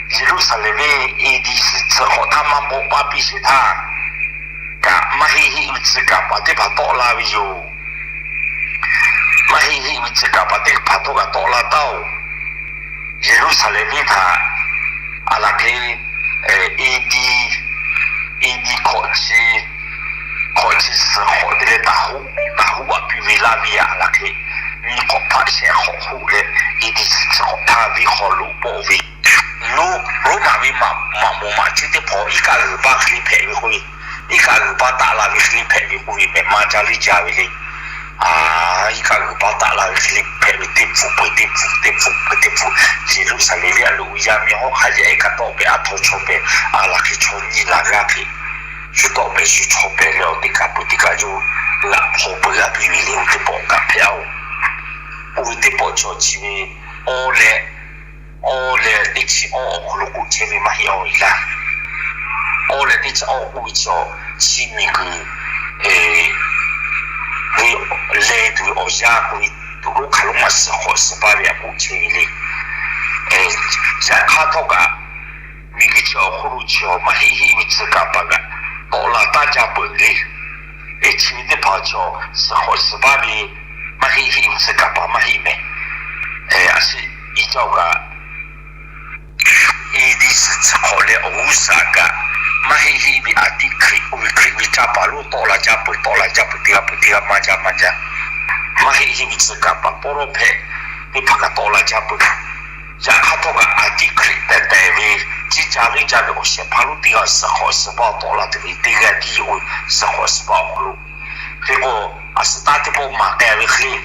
Yeˍruˆsaˍlehnˍ venˇ A D suhˍ hk'awꞈ htaˇ maˇ bawˆ paˇ piˇ sheˍ htaˇ kaꞈ, maˇ heˆ heˆ ve tcuh kaˍ paˍ teˇ hpaˍ tawˆ la ve yoˬ. Maˇ heˆ heˆ ve tcuh kaˍ paˍ teˇ hpaˍ htawˇ kaꞈ tawˆ la taˉ-oˬ. Yeˍruˆsaˍlehnˍ venˇ htaꞈ aˬ laˬ hk'e, A D, A D hkawꞈ chi, hkawꞈ chi suhˍ hk'awꞈ te leh taˍ hoˆ, taˍ hoˆ aꞈ piˇ ve laˇ ve aˬ laˬ hk'e, nyi hk'awꞈ hpaˆ shehˆ hk'awꞈ hoˆ leh, A D suhˍ hk'awꞈ htaˇ venˇ hk'aw lo bawˆ ve Roˉmaꞈ ve maꞈ, maꞈ moˍ maꞈ ceuˬ teˇ hpaˍ iˉ kaˆ g'uiˬ baˆ hk'e le hpehꞈ ve k'oˆ ve, iˉ kaˆ g'uiˬ baˆ taˆ la ve hk'e le hpehꞈ ve k'oˆ ve mehˍ ma ca le jaˇ ve le. Iˉ kaˆ g'uiˬ baˆ taˆ la ve hk'e le hpehꞈ ve teˇ hpfuhˆ peuˬ teˇ hpfuhˆ teˇ hpfuhˆ peuˬ teˇ hpfuhˆ, Yeˍruˆsaˍlehnˍ venˇ aˬ loꞈ yaˇ miˇ hawˉ hk'a yaꞈ e kaꞈ tawˆ pehˍ a htaw chaw pehˍ, aˬ laˬ hk'e chaw nyiˇ laˬ g'aˇ hk'e, shu tawˆ pehˍ shu chaw pehˍ leh awˬ teˇ kaˬ peuˬ teˇ kaˬ yoˬ. Laꞈ hpaw peuˬ g'a piˇ ve le, oˇ teˇ pawˆ kaꞈ hpehꞈ-oˬ. Oˇ ve teˇ pawˆ chaw chi ve awˬ leh, awˬ leh teˇ chi awˬ awˬ hk'aw lo k'oˆ chehˇ ve maˇ heˆ-oˬ laˇ. Awˬ leh teˇ chi awˬ k'oˆ ve chi awˬ chi miˬguiˬ ve leh tuˬ ve awˬ yanˇ k'oˆ ve, tuˬ lonˉ hk'aˬ lonˉ ma suhˍ hk'awꞈ suhˍ baˇ ve aꞈ k'oˆ chehˇ ve le. Yaꞈ hk'aˇ htawˇ kaꞈ, miˬguiˬ chi awˬ hk'oˆ lo chi awˬ maˇ heˆ heˆ ve tcuh kaˍ paˍ kaꞈ tawˆ la taˇ jaˇ peuˬ le. Teˇ chi ve teˇ hpaˍ chi awˬ suhˍ hk'awꞈ suhˍ baˇ ve maˇ heˆ heˆ ve tcuh kaˍ paˍ maˇ heˆ mehˍ. A shu i cawˇ kaꞈ, A D suhˍ tcuh hk'awꞈ leh awˬ g'uˇ suhˍ kaꞈ, maˇ heˆ heˆ ve aˬ tiˆ Hkriꞈ k'oˆ ve Hkriꞈ ve caˇ paˍ lonˉ tawˆ la jaˇ peuˬ, tawˆ la jaˇ peuˬ, teˇ g'aˇ peuˬ teˇ g'aˇ maˇ jaˇ maˇ jaˇ. Maˇ heˆ heˆ ve tcuh kaˍ paˍ pawˇ lawˇ hpehꞈ teˇ hpaˍ kaꞈ tawˆ la jaˇ peuˬ. Yaꞈ hk'aˇ htawˇ kaꞈ aˬ tiˆ Hkriꞈ tehˬ tehˬ ve ciˇ ca leˇ jaˇ ve awˬ shehˍ hpaˇ lonˉ teˇ g'aˇ suhˍ hk'awꞈ suhˍ baˇ tawˆ la tuˬ ve teˇ g'aˇ tiˉ yoˬ. Suhˍ hk'awꞈ suhˍ baˇ awˬ hk'aw lo hk'e k'o, aˬ suhˍ taˇ teˇ pawˆ maˍ k'ai ve hk'e le,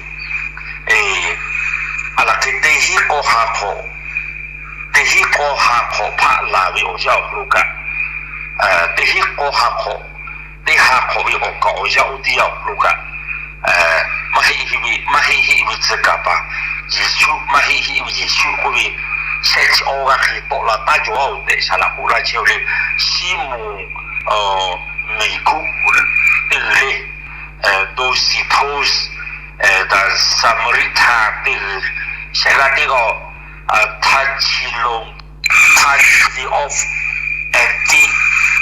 aˬ laˬ hk'e teˇ hinˉ k'awˇ ha hk'awꞈ, teˇ hinˉ k'awˇ ha hk'awꞈ hpaˆ laˬ ve awˬ yanˇ awˬ hk'aw lo kaꞈ, teˇ hinˉ k'awˇ ha hk'awꞈ, teˇ ha hk'awꞈ ve awˬ kaˍ awˬ yanˇ oˇ teˇ yanˇ awˬ hk'aw lo kaꞈ, maˇ heˆ heˆ ve, maˇ heˆ heˆ ve tcuh kaˍ paˍ, Yeˍsuˆ, maˇ heˆ heˆ ve Yeˍsuˆ k'oˆ ve, shehˆ chi awˇ g'aˇ hk'e tawˆ la taˇ jaw-oˬ tehꞈ shaˍ laꞈ k'oˆ laˇ chehˇ ve le. Siˉmonˍ, Meˍkuˆ teˇ g'uiˬ le, Dosiˍhpoˇ, Saˍmaˍriˆhtaˍ teˇ g'uiˬ, shehˍ g'aˇ teˇ g'aˇ, Taˇchiˍlonˍ, Taˇchiˍlonˍ of Antiˆ,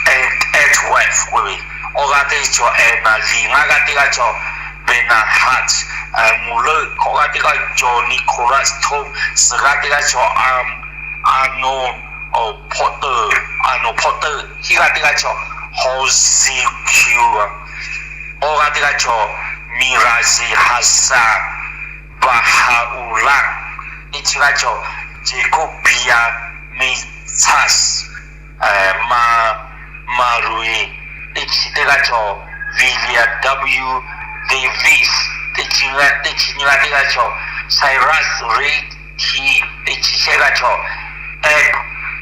Antiˆ k'oˆ ve, awˬ g'aˇ teˇ g'aˇ chaw Eˍnaˍliˍ, ngaˇ g'aˇ teˇ g'aˇ chaw Beˍnaˍhaˆ, Muˍleuˆ, hkawꞈ g'aˇ teˇ g'aˇ cawˬ Nicholas Thom, suhˍ g'aˇ teˇ g'aˇ cawˬ Arnold Porter, Arnold Porter, hiˉ g'aˇ teˇ g'aˇ cawˬ Hawzi Q, awˬ g'aˇ teˇ g'aˇ cawˬ Miraji Hasan Baha'ulla, teˇ chi g'aˇ cawˬ Jacobian Metsas, Ma, Marui, teˇ chi teˇ g'aˇ cawˬ William W. Davis, teˇ chi, teˇ chi nyiˇ g'aˇ teˇ g'aˇ cawˬ Cyrus Reed, teˇ chi shehˆ g'aˇ cawˬ Ab,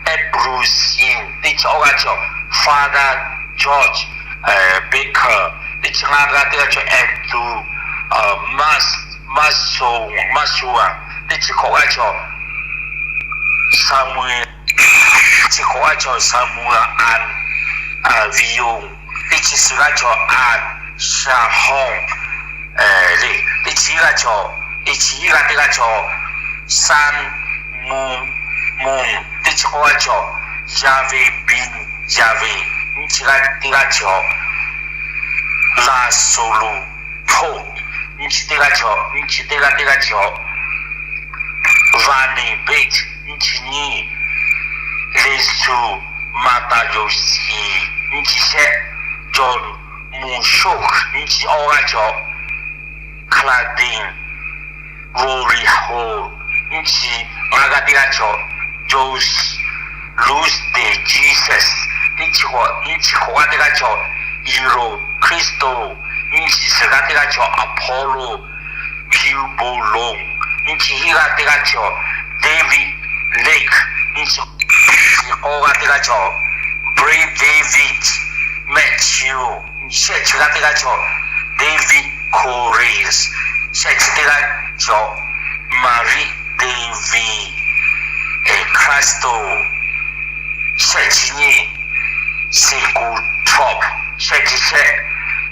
Abrusin, teˇ chi awˇ g'aˇ cawˬ Father George Baker, teˇ chi ngaˇ g'aˇ teˇ g'aˇ cawˬ Andrew Mas, Maso, Masoa, teˇ chi hkawꞈ g'aˇ cawˬ Samuel, chi hkawꞈ g'aˇ cawˬ Samuel An, Vion, teˇ chi suhˍ g'aˇ cawˬ An Shahong, le, teˇ chi g'aˇ cawˬ, teˇ chi g'aˇ teˇ g'aˇ cawˬ San Mon, Mon, teˇ chi k'awˇ g'aˇ cawˬ Yave Bin Yave, nyiˇ chi g'aˇ teˇ g'aˇ cawˬ Lasolu Pon, nyiˇ chi teˇ g'aˇ cawˬ, nyiˇ chi teˇ g'aˇ teˇ g'aˇ cawˬ Vani Bej, nyiˇ chi nyiˇ Lesu Matayoshi, nyiˇ chi shehˆ John Mushok, nyiˇ chi awˇ g'aˇ cawˬ Claudine Voriho, nyiˇ chi ngaˇ g'aˇ teˇ g'aˇ cawˬ Jose Luz de Jesus, nyiˇ chi k'awꞈ, nyiˇ chi hkawꞈ g'aˇ teˇ g'aˇ cawˬ Yiro Christo, nyiˇ chi suhˍ g'aˇ teˇ g'aˇ cawˬ Apollo Pubolong, nyiˇ chi hiˉ g'aˇ teˇ g'aˇ cawˬ David Lake, nyiˇ chi k'awˇ g'aˇ teˇ g'aˇ cawˬ Brad David Matthew, shehˆ chi g'aˇ teˇ g'aˇ cawˬ David Collins, shehˆ chi teˇ g'aˇ cawˬ Marie David Christo, shehˆ chi nyiˇ Sekou Top, shehˆ chi shehˆ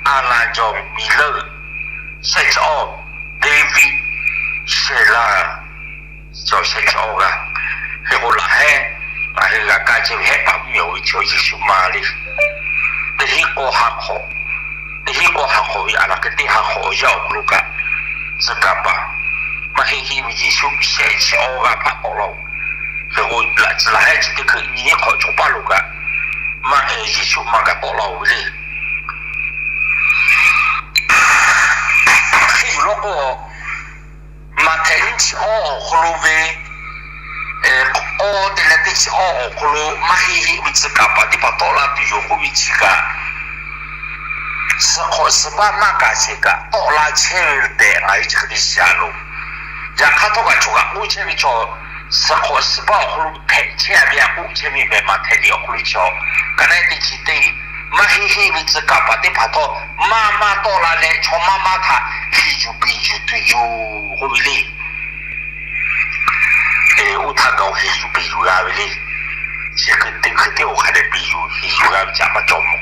Alan John Miller, shehˆ chi awˇ David Shela, cawˬ shehˆ chi awˇ g'aˇ. Hk'e k'o laꞈ hehˉ, ngaˬ hui g'a kaˇ chehˇ ve hehˆ paˍ mvuhˇmiˬ awˬ ve chaw Yeˍsuˆ ma le. Teˇ hinˉ k'awˇ ha hk'awꞈ, teˇ hinˉ k'awˇ ha hk'awꞈ ve aˬ laˬ h'e teˇ ha hk'awꞈ awˬ yanˇ awˬ hk'aw lo kaꞈ, tcuh kaˍ paˍ maˇ heˆ heˆ ve Yeˍsuˆ shehˆ chi awˇ g'aˇ hpaꞈ tawˆ la-oˬ. Hk'e k'o laꞈ tcuh laꞈ hehˉ chi teˇ hkui nyiˇ hinˉ hk'awꞈ chaw paˇ lo kaꞈ, maˇ heˆ Yeˍsuˆ ma kaꞈ tawˆ la-oˬ ve le. Hk'e yuˬ law k'o, Maꞈhtehˍ nyiˇ chi awˇ awˬ hk'aw lo ve, awˇ te leh teˇ chi awˇ awˬ hk'aw lo maˇ heˆ heˆ ve tcuh kaˍ paˍ teˇ hpaˍ tawˆ la tuˬ yoˬ k'oˆ ve chi kaꞈ, suhˍ hk'awꞈ suhˍ baˆ maˇ kaꞈ sheˍ kaꞈ tawˆ la chehˇ ve tehꞈ ngaˬ hui chi hk'e te shiˍ a loˬ. Yaꞈ hk'aˇ htawˇ kaꞈ chaw kaꞈ k'oˆ chehˇ ve chaw, suhˍ hk'awꞈ suhˍ baˆ awˬ hk'aw lo hpehꞈ chehˇ a ve a k'oˆ chehˇ ve mehˬ Maꞈhtehˍ liꞈ awˬ hk'aw lo chaw, ka naˉ teˇ chi teˇ, maˇ heˆ heˆ ve tcuh kaˍ paˍ teˇ hpaˍ htawˇ maˇ maˇ tawˆ la leh chaw maˇ maˇ htaꞈ heˍ yuˬ beˬ yuˬ tuˬ yoˬ k'oˆ ve le. Oˇ htaˇ gaˬ-o heˍ yuˬ beˬ yuˬ g'a ve le. Chi hk'e te hk'e te awˬ hk'a dehꞈ beˬ yuˬ heˍ yuˬ g'a ve caꞈ maˇ cawˬ mawˬ.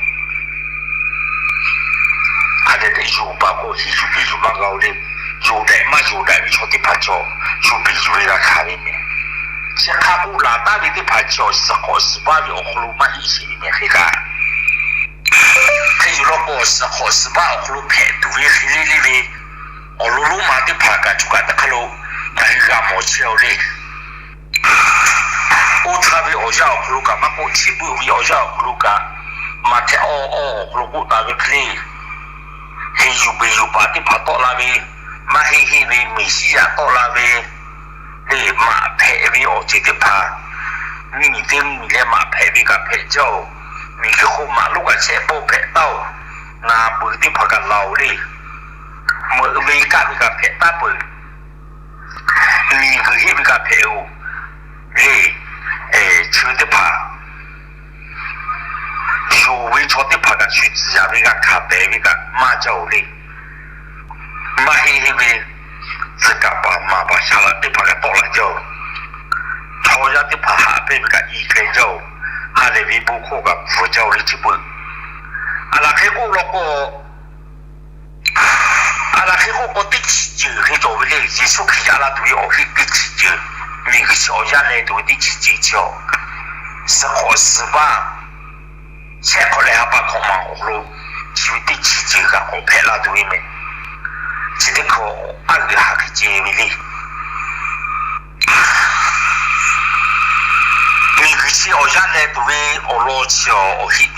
Hk'a dehꞈ te yuˬ paˍ k'o heˍ yuˬ beˬ yuˬ maˇ g'a-o le. Yonˍ daꞈ maˇ yonˍ daꞈ ve chaw teˇ hpaˍ cawˬ, yuˬ beˬ yuˬ ve g'a hkanˍ ve mehˬ. Chi hk'a k'oˆ laˬ taˍ ve teˇ hpaˍ cawˬ suhˍ hk'awꞈ suhˍ baˆ ve awˬ hk'aw lo maˇ heˆ sheˍ ve mehˬ hk'e kaꞈ, hk'e yuˬ law k'o suhˍ hk'awꞈ suhˍ baˆ awˬ hk'aw lo hpehꞈ tuˬ ve hk'e le le ve awˬ lawn lonˉ ma teˇ hpaˍ kaꞈ choˬ kaꞈ teˇ hk'aˇ lo ngaˬ hui g'a mawˬ chehˇ-oˬ le. Oˇ htaˇ ve awˬ yanˇ awˬ hk'aw lo kaꞈ maˇ k'oˆ, chi beuꞈ ve awˬ yanˇ awˬ hk'aw lo kaꞈ, Maꞈhtehˍ awˇ awˇ awˬ hk'aw lo k'oˆ taˍ ve hk'e le, heˍ yuˬ beˬ yuˬ paˍ teˇ hpaˍ tawˆ la ve, maˇ heˆ heˆ ve Meˍsiˉyaꞈ tawˆ la ve, le maꞈ hpehꞈ ve awˬ ceuˬ teˇ hpaˍ, mvuhˇmiˬ teˇ mvuhˇmiˬ leh maꞈ hpehꞈ ve kaꞈ hpehꞈ jaˇ-oˬ. Miˬguiˬ hk'oˆ maꞈ lonˉ kaꞈ chehˇ pawˆ hpehꞈ taˉ-oˬ. Naˍ peuˬ teˇ hpaˍ kaꞈ laˬ-oˬ le. Meuꞈ ve kaˆ ve kaꞈ hpehꞈ taˉ peuˬ. Miˬguiˬ heˆ ve kaꞈ hpehꞈ-oˬ le. Chi ve teˇ hpaˍ yonˍ ve chaw teˇ hpaˍ kaꞈ shu tcuh yaꞈ ve g'a hkanˍ pehˍ ve kaꞈ maˇ jaˇ-oˬ le. Maˇ heˆ heˆ ve tcuh kaˍ paˍ maˍ paˍ shaˍ laꞈ teˇ hpaˍ kaꞈ tawˆ la jaˇ-oˬ. Chaw yaˇ teˇ hpaˍ haꞈ pehnˇ ve kaꞈ i k'ai jaˇ-oˬ. Ha lehˬ ve bon hkawˇ kaꞈ bvuhˬ jaˇ-oˬ le chi beuꞈ. Aˬ laˬ hk'e k'oˆ law k'o, aˬ laˬ hk'e k'oˆ k'o teˇ chi ceuˬ hk'e cawˬ ve le. Yeˍsuˆ Hkriꞈ yaꞈ la tuˬ ve awˬ heˆ teˇ chi ceuˬ, miˬguiˬ chi awˬ yanˇ leh tuˬ ve teˇ chi ceuˬ chi-a, suhˍ hk'awꞈ suhˍ baˆ shehˆ hk'awꞈ leh ha pa hkawꞈ maˬ awˬ hk'aw lo chi ve teˇ chi ceuˬ kaꞈ k'awꞈ hpehꞈ la tuˬ ve mehˬ. Chi teˇ hkawꞈ aˉ g'uiˬ haˍ hk'e ce ve le. Miˬguiˬ chi awˬ yanˇ leh tuˬ ve awˬ lawn chi awˬ, awˬ heˆ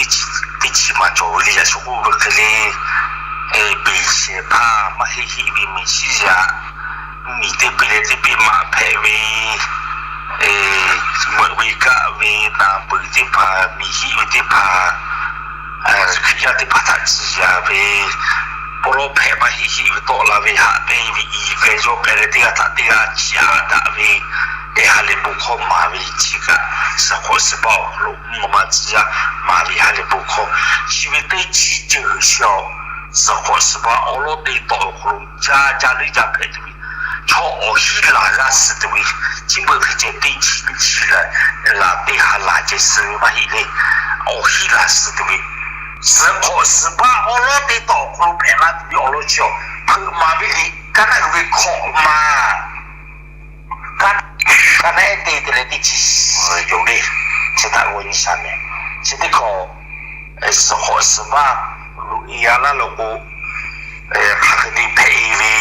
teˇ chi maˬ cawˬ ve le. Yaꞈ shu k'oˆ ve hk'e le, beˬ shehˍ hpaˇ maˇ heˆ heˆ ve miˬ shiˉ yaꞈ, miˬ teˇ peꞈ leh teˇ peꞈ maꞈ hpehꞈ ve, meuꞈ ve kaˆ ve, naˍ peuˬ teˇ hpaˍ, miˬ hiˆ ve teˇ hpaˍ, Hkriꞈ yaˇ teˇ hpaˍ htaꞈ ciˍ yanˍ ve, pawˇ lawˉ hpehꞈ maˇ heˆ heˆ ve tawˆ la ve, haꞈ pehnˇ ve, i ve yawˇ k'ai leh teˇ g'aˇ htaꞈ teˇ g'aˇ ciˍ daꞈ ve, teˇ ha lehˬ bon hkawˇ maˍ ve chi kaꞈ, suhˍ hk'awꞈ suhˍ baˆ awˬ hk'aw lo mvuhˇ naw ma tcuh yaˇ maˍ ve ha lehˬ bon hkawˇ, chi ve teˇ chi ceuˬ chi awˬ, suhˍ hk'awꞈ suhˍ baˆ awˉ lawˉ te tawˆ awˬ hk'aw lo jaˇ jaˇ leuˉ jaˇ hpehꞈ tuˬ ve, chaw awˬ hiˉ laˬ g'aˇ suh tuˬ ve, chi beuꞈ hk'e ceh teˇ chi nyiˇ chi laˬ, laˬ teˇ ha laˬ ceh suh ve maˇ heˆ le. Awˬ hiˉ laˬ suh tuˬ ve, suhˍ hk'awꞈ suhˍ baˆ awˉ lawˉ te tawˆ awˬ hk'aw lo hpehꞈ la tuˬ ve awˬ lawn chi awˬ, hpeuꞈ maˍ ve liꞈ kaˇ naˆ uiˍ ve hkawꞈ maˬ, kaˇ naˆ ehˉ te te leh teˇ chi suhˍ yoˬ le. Chi htaꞈ g'aw nyi shaˍ mehˍ. Chi teˇ hkawꞈ, suhˍ hk'awꞈ suhˍ baˆ loꞈ e g'a laˇ law k'o, hk'aˬ hk'e te hpehꞈ e ve,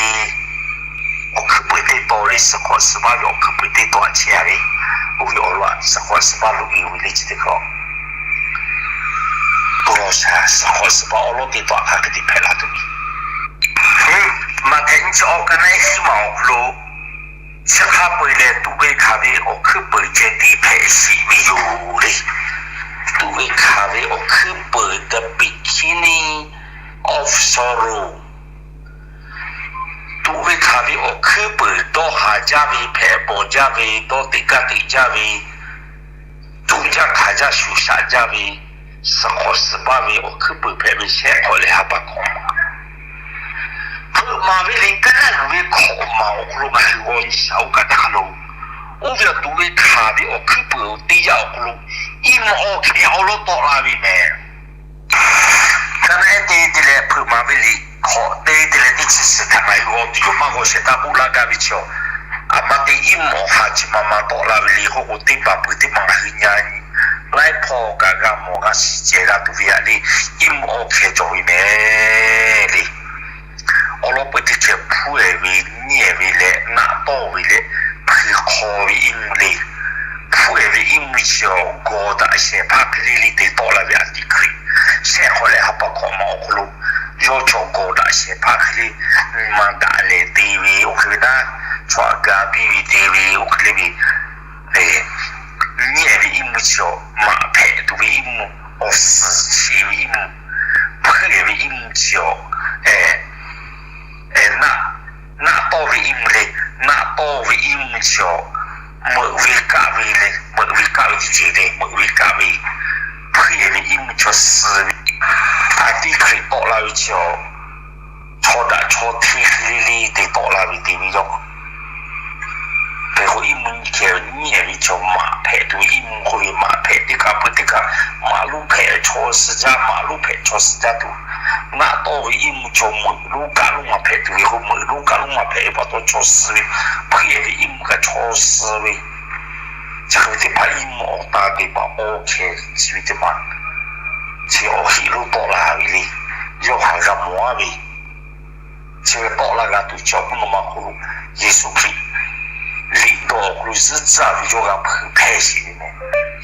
awˬ hkuiˉ peuˍ teˇ taw le, suhˍ hk'awꞈ suhˍ baˆ ve awˬ hkuiˉ peuˍ teˇ taw aꞈ chehˇ a ve, oˇ ve awˬ lawn suhˍ hk'awꞈ suhˍ baˆ loꞈ e ve le. Chi teˇ hkawꞈ, suhˍ hk'awꞈ suhˍ baˆ awˉ lawˉ te tawˆ hk'aˬ hk'e te hpehꞈ la tuˬ ve, Maꞈhtehˍ nyiˇ chi awˬ kaˇ naˆ ehˉ hiˉ maˬ awˬ hk'aw lo, chi hk'a peu-eˬ lehˬ tuꞈ ve hkanˍ ve awˬ hkuiˉ peuˍ ceh tiˉ hpehꞈ sheˍ ve yoˬ le. Tuꞈ ve hkanˍ ve awˬ hkuiˉ peuˍ, the beginning of sorrow. Tuꞈ ve hkanˍ ve awˬ hkuiˉ peuˍ, dawˇ haˍ jaˇ ve, hpehꞈ bawˬ jaˇ ve, dawˇ teꞈ kaˇ teꞈ jaˇ ve, tuꞈ jaˇ hkanˍ jaˇ shuˍ shaꞈ jaˇ ve, suhˍ hk'awꞈ suhˍ baˆ ve awˬ hkuiˉ peuˍ hpehꞈ ve shehˆ hk'awꞈ leh ha pa hkawꞈ maˬ, hpeuꞈ maˍ ve liꞈ kaˇ naˆ uiˍ ve hkawꞈ maˬ awˬ hk'aw lo ngaˬ hui g'aw nyi shaˍ oˇ kaꞈ hk'a lo, oˇ ve awˬ tuꞈ ve hkanˍ ve awˬ hkuiˉ peuˍ teˇ yanˇ awˬ hk'aw lo, iˉ mvuhˇ awˇ hkeh awˉ lawˉ tawˆ la ve mehˍ. Kaˇ naˆ ehˉ te te leh hpeuꞈ maˍ ve liꞈ hkawꞈ te te leh teˇ chi suhˍ htaꞈ ngaˬ hui g'aw tuˬ yoˬ. Maˇ g'aw shehˍ htaˇ k'oˆ laˇ gaˇ ve chi, a ma te iˉ mvuhˇ awˬ ha chi ma ma tawˆ la ve le k'oˆ k'o, teˇ paˍ peuˬ teˇ maˬ ngaˬ hui nyi laiˉ hpawˇ kaꞈ g'a mawˬ g'a shiˍ ceh g'a tuˬ ve yaꞈ le, iˉ mvuhˇ awˇ hkeh cawˬ ve mehˍ le. Awˉ lawˉ peuˬ teˇ hkeh hpuˉ-ehˍ ve, nyiˉ-ehˍ ve leh naˆ tawˇ ve leh hpui hk'aw ve iˉ mvuhˇ le. Hpuˉ-ehˍ ve iˉ mvuhˇ chi awˬ gawˬ daꞈ shehˍ hpaˇ hk'e le le te tawˆ la ve Antichrist, shehˆ hk'awꞈ leh ha pa hkawꞈ maˬ awˬ hk'aw lo, yawˇ chaw gawˬ daꞈ shehˍ hpaˇ hk'e le, nyi ma daꞈ leh te ve oˇ hk'e ve naˉ, chaw aꞈ ga piˇ ve te ve oˇ hk'e le ve, nyiˉ-ehˍ ve iˉ mvuhˇ chi awˬ maꞈ hpehꞈ tuˬ ve iˉ mvuhˇ, awˬ suhˍ sheˍ ve iˉ mvuhˇ, hpuˉ-ehˍ ve iˉ mvuhˇ chi awˬ, naˆ, naˆ tawˇ ve iˉ mvuhˇ le. Naˆ tawˇ ve iˉ mvuhˇ chi awˬ, meuꞈ ve kaˆ ve le, meuꞈ ve kaˆ ve teˇ ceuˬ le, meuꞈ ve kaˆ ve, hpuˉ-ehˍ ve iˉ mvuhˇ chaw suh ve, Antichrist tawˆ la ve chi awˬ, chaw daꞈ chaw hteˇ hk'e le le te tawˆ la ve te ve yoˬ. Hk'e k'o iˉ mvuhˇ nyiˇ hkeh nyiˉ-ehˍ ve chaw maꞈ hpehꞈ tuˬ ve iˉ mvuhˇ k'oˆ ve maꞈ hpehꞈ teˇ kaꞈ peuˬ teˇ kaꞈ maꞈ lonˉ hpehꞈ chaw suh jaˇ, maꞈ lonˉ hpehꞈ chaw suh jaˇ tuˬ, naˆ tawˇ ve iˉ mvuhˇ chaw meuꞈ lonˉ kaˆ lonˉ ma hpehꞈ tuˬ ve k'o, meuꞈ lonˉ kaˆ lonˉ ma hpehꞈ ve pa taw chaw suh ve, hpuˉ-ehˍ ve iˉ mvuhˇ kaꞈ chaw suh ve, chi hk'e ve teˇ hpaˍ iˉ mvuhˇ awˬ ta teˇ hpaˍ awˇ hkeh chi ve teˇ hpaˍ, chi awˬ heˆ lonˉ tawˆ la ve le. Yawˇ htaꞈ g'a mawˬ-a ve, chi ve tawˆ la g'a tuˬ chi awˬ mvuhˇ naw ma hk'oˆ lo, Yeˍsuˆ Hkriꞈ liꞈ dawˇ awˬ hk'aw lo zuhˆ tcuhˉ-a ve yawˇ g'a hpeuꞈ hpehˇ sheˍ ve mehˍ.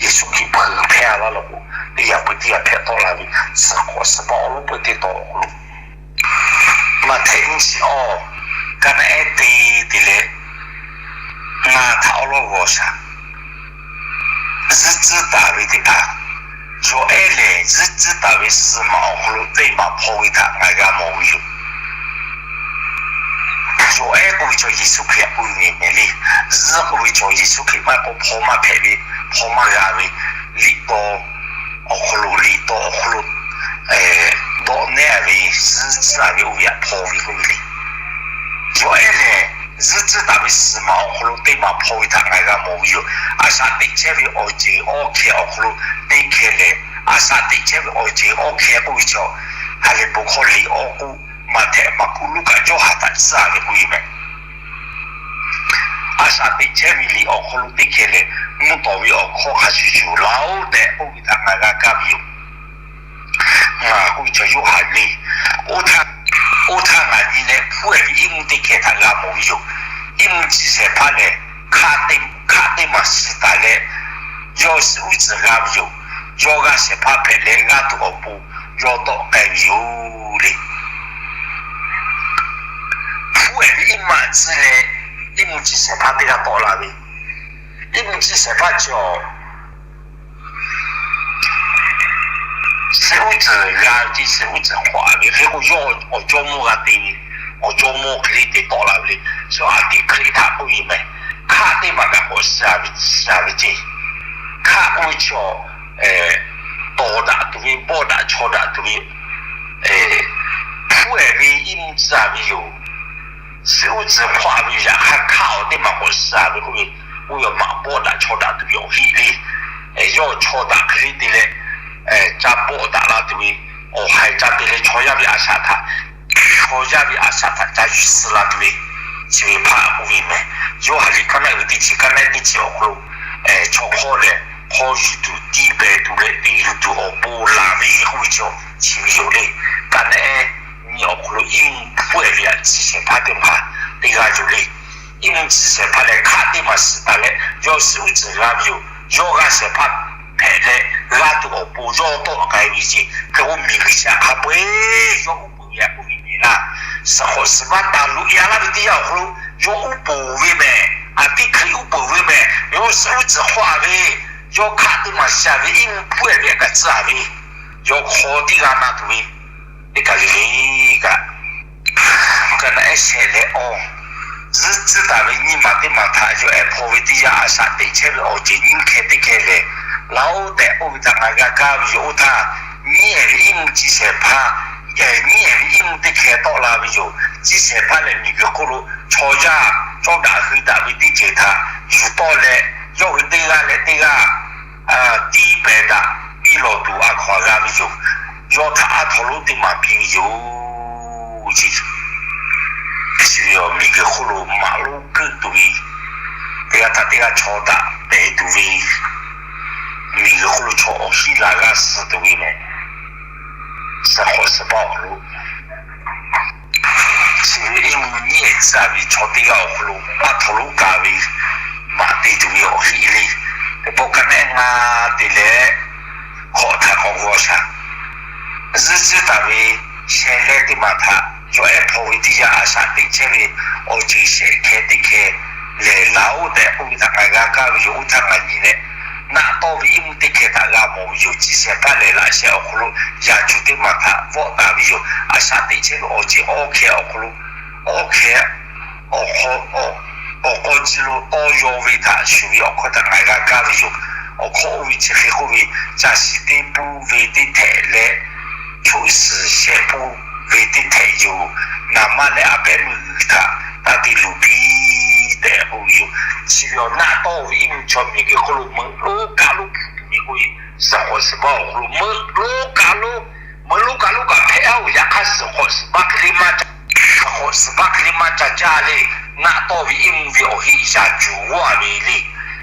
Yeˍsuˆ Hkriꞈ hpeuꞈ hpehˇ-a laˇ law k'o, teˇ yanˇ peuˬ teˇ yanˇ hpehꞈ tawˆ la ve, suhˍ hk'awꞈ suhˍ baˆ awˉ lawˉ peuˬ teˇ taw awˬ hk'aw lo, Maꞈhtehˍ nyiˇ chi awˬ, kaˇ naˆ ehˉ te te leh, ngaˬ htaꞈ awˉ lawˉ g'aw shaˍ. Zuhˆ tcuhˉ taˍ ve teˇ hpaˍ, yawˬ ehˉ lehˬ zuhˆ tcuhˉ taˍ ve suh maꞈ awˬ hk'aw lo teˇ maˬ hpaw ve htaꞈ ngaˬ g'a mawˬ ve yoˬ. Yawˬ ehˉ k'oˆ ve chaw Yeˍsuˆ Hkriꞈ k'oˆ ve mehˍ le. Zuhˆ k'oˆ ve chaw Yeˍsuˆ Hkriꞈ maˇ heˆ k'o hpaw maˇ hpehꞈ ve, hpaw maˇ g'a ve, liꞈ taw awˬ hk'aw lo, liꞈ taw awˬ hk'aw lo dawˆ nehˉ-a ve, zuhˆ tcuhˉ-a ve oˇ ve htaꞈ hpaw ve k'oˆ ve le. Yawˬ ehˉ lehˬ, zuhˆ tcuhˉ taˍ ve suh maꞈ awˬ hk'aw lo teˇ maˬ hpaw ve htaꞈ ngaˬ g'a mawˬ ve yoˬ. A shaꞈ teꞈ chehˇ ve awˬ ceuˬ awˇ hkeh awˬ hk'aw lo teˇ hkeh lehˬ, a shaꞈ teꞈ chehˇ ve awˬ ceuˬ awˇ hkeh k'oˆ ve chaw, ha lehˬ bon hkawˇ liꞈ awˇ k'oˆ, Maꞈhtehˍ, Maˍkuˆ, Luˉkaꞈ, Jawˇhanˬ htaꞈ tcuhˉ-a ve k'oˆ ve mehˍ. A shaꞈ teꞈ chehˇ ve liꞈ awˬ hk'aw lo teˇ hkeh lehˬ, mvuhˇ tawˍ ve awˬ hkawˇ hk'a shuˍ shuˍ laˬ-oˆ tehꞈ k'oˆ ve htaꞈ ngaˬ g'a kaˇ ve yoˬ. Ngaˬ k'oˆ ve chaw Yoˇhanˬ le. Oˇ htaˇ, oˇ htaˇ ngaˬ nyi leh hpuˉ-ehˍ ve iˉ mvuhˇ shehˍ hpaˇ hpehꞈ leh g'aˇ tuˬ awˬ pon yawˇ tawˆ k'ai ve yoˬ le. Hpu ehˍ ve iˉ mvuhˇ tcuhˇ leh iˉ mvuhˇ chi shehˍ hpaˇ teˇ g'aˇ tawˆ la ve, iˉ mvuhˇ chi shehˍ hpaˇ chi awˬ suhˉ uˉ tcuhˬ g'a ve ce, suhˉ uˉ tcuhˬ hk'awꞈ ve hk'e k'o, yawˇ awˬ jawˇ mawˇ g'a te ve, awˬ jawˇ mawˇ hk'e le te tawˆ la ve le. Chi a teꞈ Hkriꞈ htaꞈ k'oˆ ve meh. Hkaˆ teˇ maˬ kaꞈ k'awꞈ suh ve, suh ve ce. Hkaˆ k'oˆ ve chi awˬ tawˍ daꞈ tuˬ ve, bawˆ daꞈ chaw daꞈ tuˬ ve, hpu ehˍ ve iˉ mvuhˇ tcuhˇ ve yoˬ. Suhˉ uˉ tcuhˬ hk'awꞈ ve yaꞈ hk'aˇ, hkaˆ awˬ teˇ maˬ k'awꞈ suh ve k'oˆ ve, oˇ ve maꞈ bawˆ daꞈ chaw daꞈ tuˬ ve awˬ heˆ le. Yawˇ chaw daꞈ hk'e le te leh, ca bawˆ daꞈ la tuˬ ve, awˬ haiˬ ca te leh chaw yaˇ ve a shaꞈ htaꞈ, chaw yaˇ ve a shaꞈ htaꞈ ca yuˬ suh la tuˬ ve, chi ve hpaˇ k'oˆ ve meh. Yoˇhanˬ liꞈ kaˉ naˆ uiˍ teˇ chi, kaˉ naˆ teˇ chi awˬ hk'aw lo chaw hk'awˇ lehˬ, hk'aw yuˬ tuˬ tiˇ pehˍ tuˬ leh te yuˬ tuˬ awˬ pon laˬ ve k'oˆ ve chi, chi ve yoˬ le. Kaˉ naˆ nyi awˬ hk'aw lo iˉ mvuhˇ hpu ehˍ ve a chi shehˍ hpaˇ teˇ hpaˍ teˇ g'aˇ yoˬ le. Iˉ mvuhˇ chi shehˍ hpaˇ lehˬ, hkaˆ teˇ maˬ suh taˍ leh yawˇ suhˉ uˉ tcuhˬ g'a ve yoˬ. Yawˇ g'aˇ shehˍ hpaˇ hpehꞈ leh g'aˇ tuˬ awˬ pon yawˇ tawˆ k'ai ve ce. Hk'e k'o, miˬguiˬ chi hk'a peu-eˬ yawˇ uˉ peunˍ ve a k'oˆ ve meh laˇ. Suhˍ hk'awꞈ suhˍ baˆ taˍ loꞈ e a laˇ ve teˇ yanˇ awˬ hk'aw lo yawˇ uˉ peunˍ ve meh. A tiˉ Hkriꞈ uˉ peunˍ ve meh. Yawˇ suhˉ uˉ tcuhˬ hk'awꞈ a ve, yawˇ hkaˆ teˇ maˬ suh ve iˉ mvuhˇ hpu ehˍ ve a kaꞈ tcuhˉ a ve, yawˇ hk'aw teˇ g'aˇ na tuˬ ve, teˇ kaˬ le le kaꞈ, kaˉ naˆ ehˉ shehˍ leh awˬ zuhˇ tcuhˉ taˍ ve nyiˇ maˬ teˇ maˬ htaꞈ yawˇ ehˉ hpaw ve teˇ yanˇ, a shaꞈ teꞈ chehˇ ve awˬ ceuˬ nyiˇ hkeh teˇ hkeh lehˬ, Laoˉ tehꞈ k'oˆ ve htaꞈ ngaˬ g'a kaˇ ve yoˬ. Oˇ htaˇ nyiˉ ehˍ ve iˉ mvuhˇ chi shehˍ hpaˇ, nyiˉ ehˍ ve iˉ mvuhˇ teˇ hkeh tawˆ la ve yoˬ. Chi shehˍ hpaˇ lehˬ, miˬguiˬ hk'oˆ lo chaw yaˇ cawˇ daꞈ hui daꞈ ve teˇ ceuˬ htaꞈ yuˬ tawˆ leh, yawˇ hui teˇ g'aˇ leh teˇ g'aˇ tiˇ pehˍ daꞈ piˇ lawˬ tuˬ a hkaw anˬ g'a ve yoˬ. Yawˇ htaꞈ a htoꞈ lonˉ teˇ maˬ piˇ ve yoˬ. Chi ve awˬ miˬguiˬ hk'oˆ lo maꞈ lonˉ keuˆ tuˬ ve, teˇ g'aˇ htaꞈ teˇ g'aˇ chaw daꞈ pehˍ tuˬ ve, miˬguiˬ hk'oˆ lo chaw awˬ hiˉ laˬ g'aˇ suh tuˬ ve meh. Suhˍ hk'awꞈ suhˍ baˆ awˬ hk'aw lo chi ve iˉ mvuhˇ nyiˇ ehˍ tcuhˉ ve chaw teˇ g'aˇ awˬ hk'aw lo a htoꞈ lonˉ kaꞈ ve maꞈ te tuˬ ve awˬ heˆ le. Teˇ pawˆ kaˉ naˆ ehˉ ngaˇ te leh hk'awꞈ htaꞈ k'awꞈ g'aw shaˍ. Zuhˇ tcuhˉ taˍ ve shehˍ leh teˇ maˬ htaꞈ yawˇ ehˉ hpaw ve teˇ yanˇ, a shaꞈ teꞈ chehˇ ve awˬ ceuˬ shehˍ hkeh teˇ hkeh lehˬ, Laoˉ tehꞈ k'oˆ ve htaꞈ ngaˬ g'a kaˇ ve yoˬ. Oˇ htaˇ ngaˬ nyi leh, naˆ tawˇ ve iˉ mvuhˇ teˇ hkeh htaꞈ g'a mawˬ ve yoˬ. Chi shehˍ hpaˇ lehˬ, laꞈ sheh awˬ hk'aw lo yaꞈ cuˬ teˇ maˬ htaꞈ vawˆ taˍ ve yoˬ. A shaꞈ teꞈ chehˇ ve awˬ ceuˬ awˇ hkeh awˬ hk'aw lo, awˇ hkeh awˬ hk'aw, awˬ k'aw ci lo tawˇ yaw ve htaꞈ shuˍ ve awˬ hkawˇ htaꞈ ngaˬ g'a kaˇ ve yoˬ. Awˬ hkawˇ oˇ ve chi hk'e k'oˆ ve, caˬ shiˍ teˇ puˇ ve teˇ htehꞈ leh, choˆ suhˍ shehˍ puˇ ve teˇ htehꞈ yoˬ. Naˍ manˇ leh a pehˉ meuˇ g'uiˬ htaꞈ taˇ te luˬ piˇ tehꞈ k'oˆ ve yoˬ. Chi ve awˬ naˆ tawˇ ve iˉ mvuhˇ chaw miˬguiˬ hk'oˆ lo meuꞈ lonˉ kaˆ lonˉ hpu tuˬ ve k'oˆ ve, suhˍ hk'awꞈ suhˍ baˆ awˬ hk'aw lo meuꞈ lonˉ kaˆ lonˉ, meuꞈ lonˉ kaˆ lonˉ kaꞈ hpehꞈ a oˬ. Yaꞈ hk'aˇ, suhˍ hk'awꞈ suhˍ baˆ hk'e le maˇ ca, suhˍ hk'awꞈ suhˍ baˆ hk'e le maˇ ca jaˇ le. Naˆ tawˇ ve iˉ mvuhˇ ve awˬ heˆ yaꞈ cuˬ g'awˇ ve le.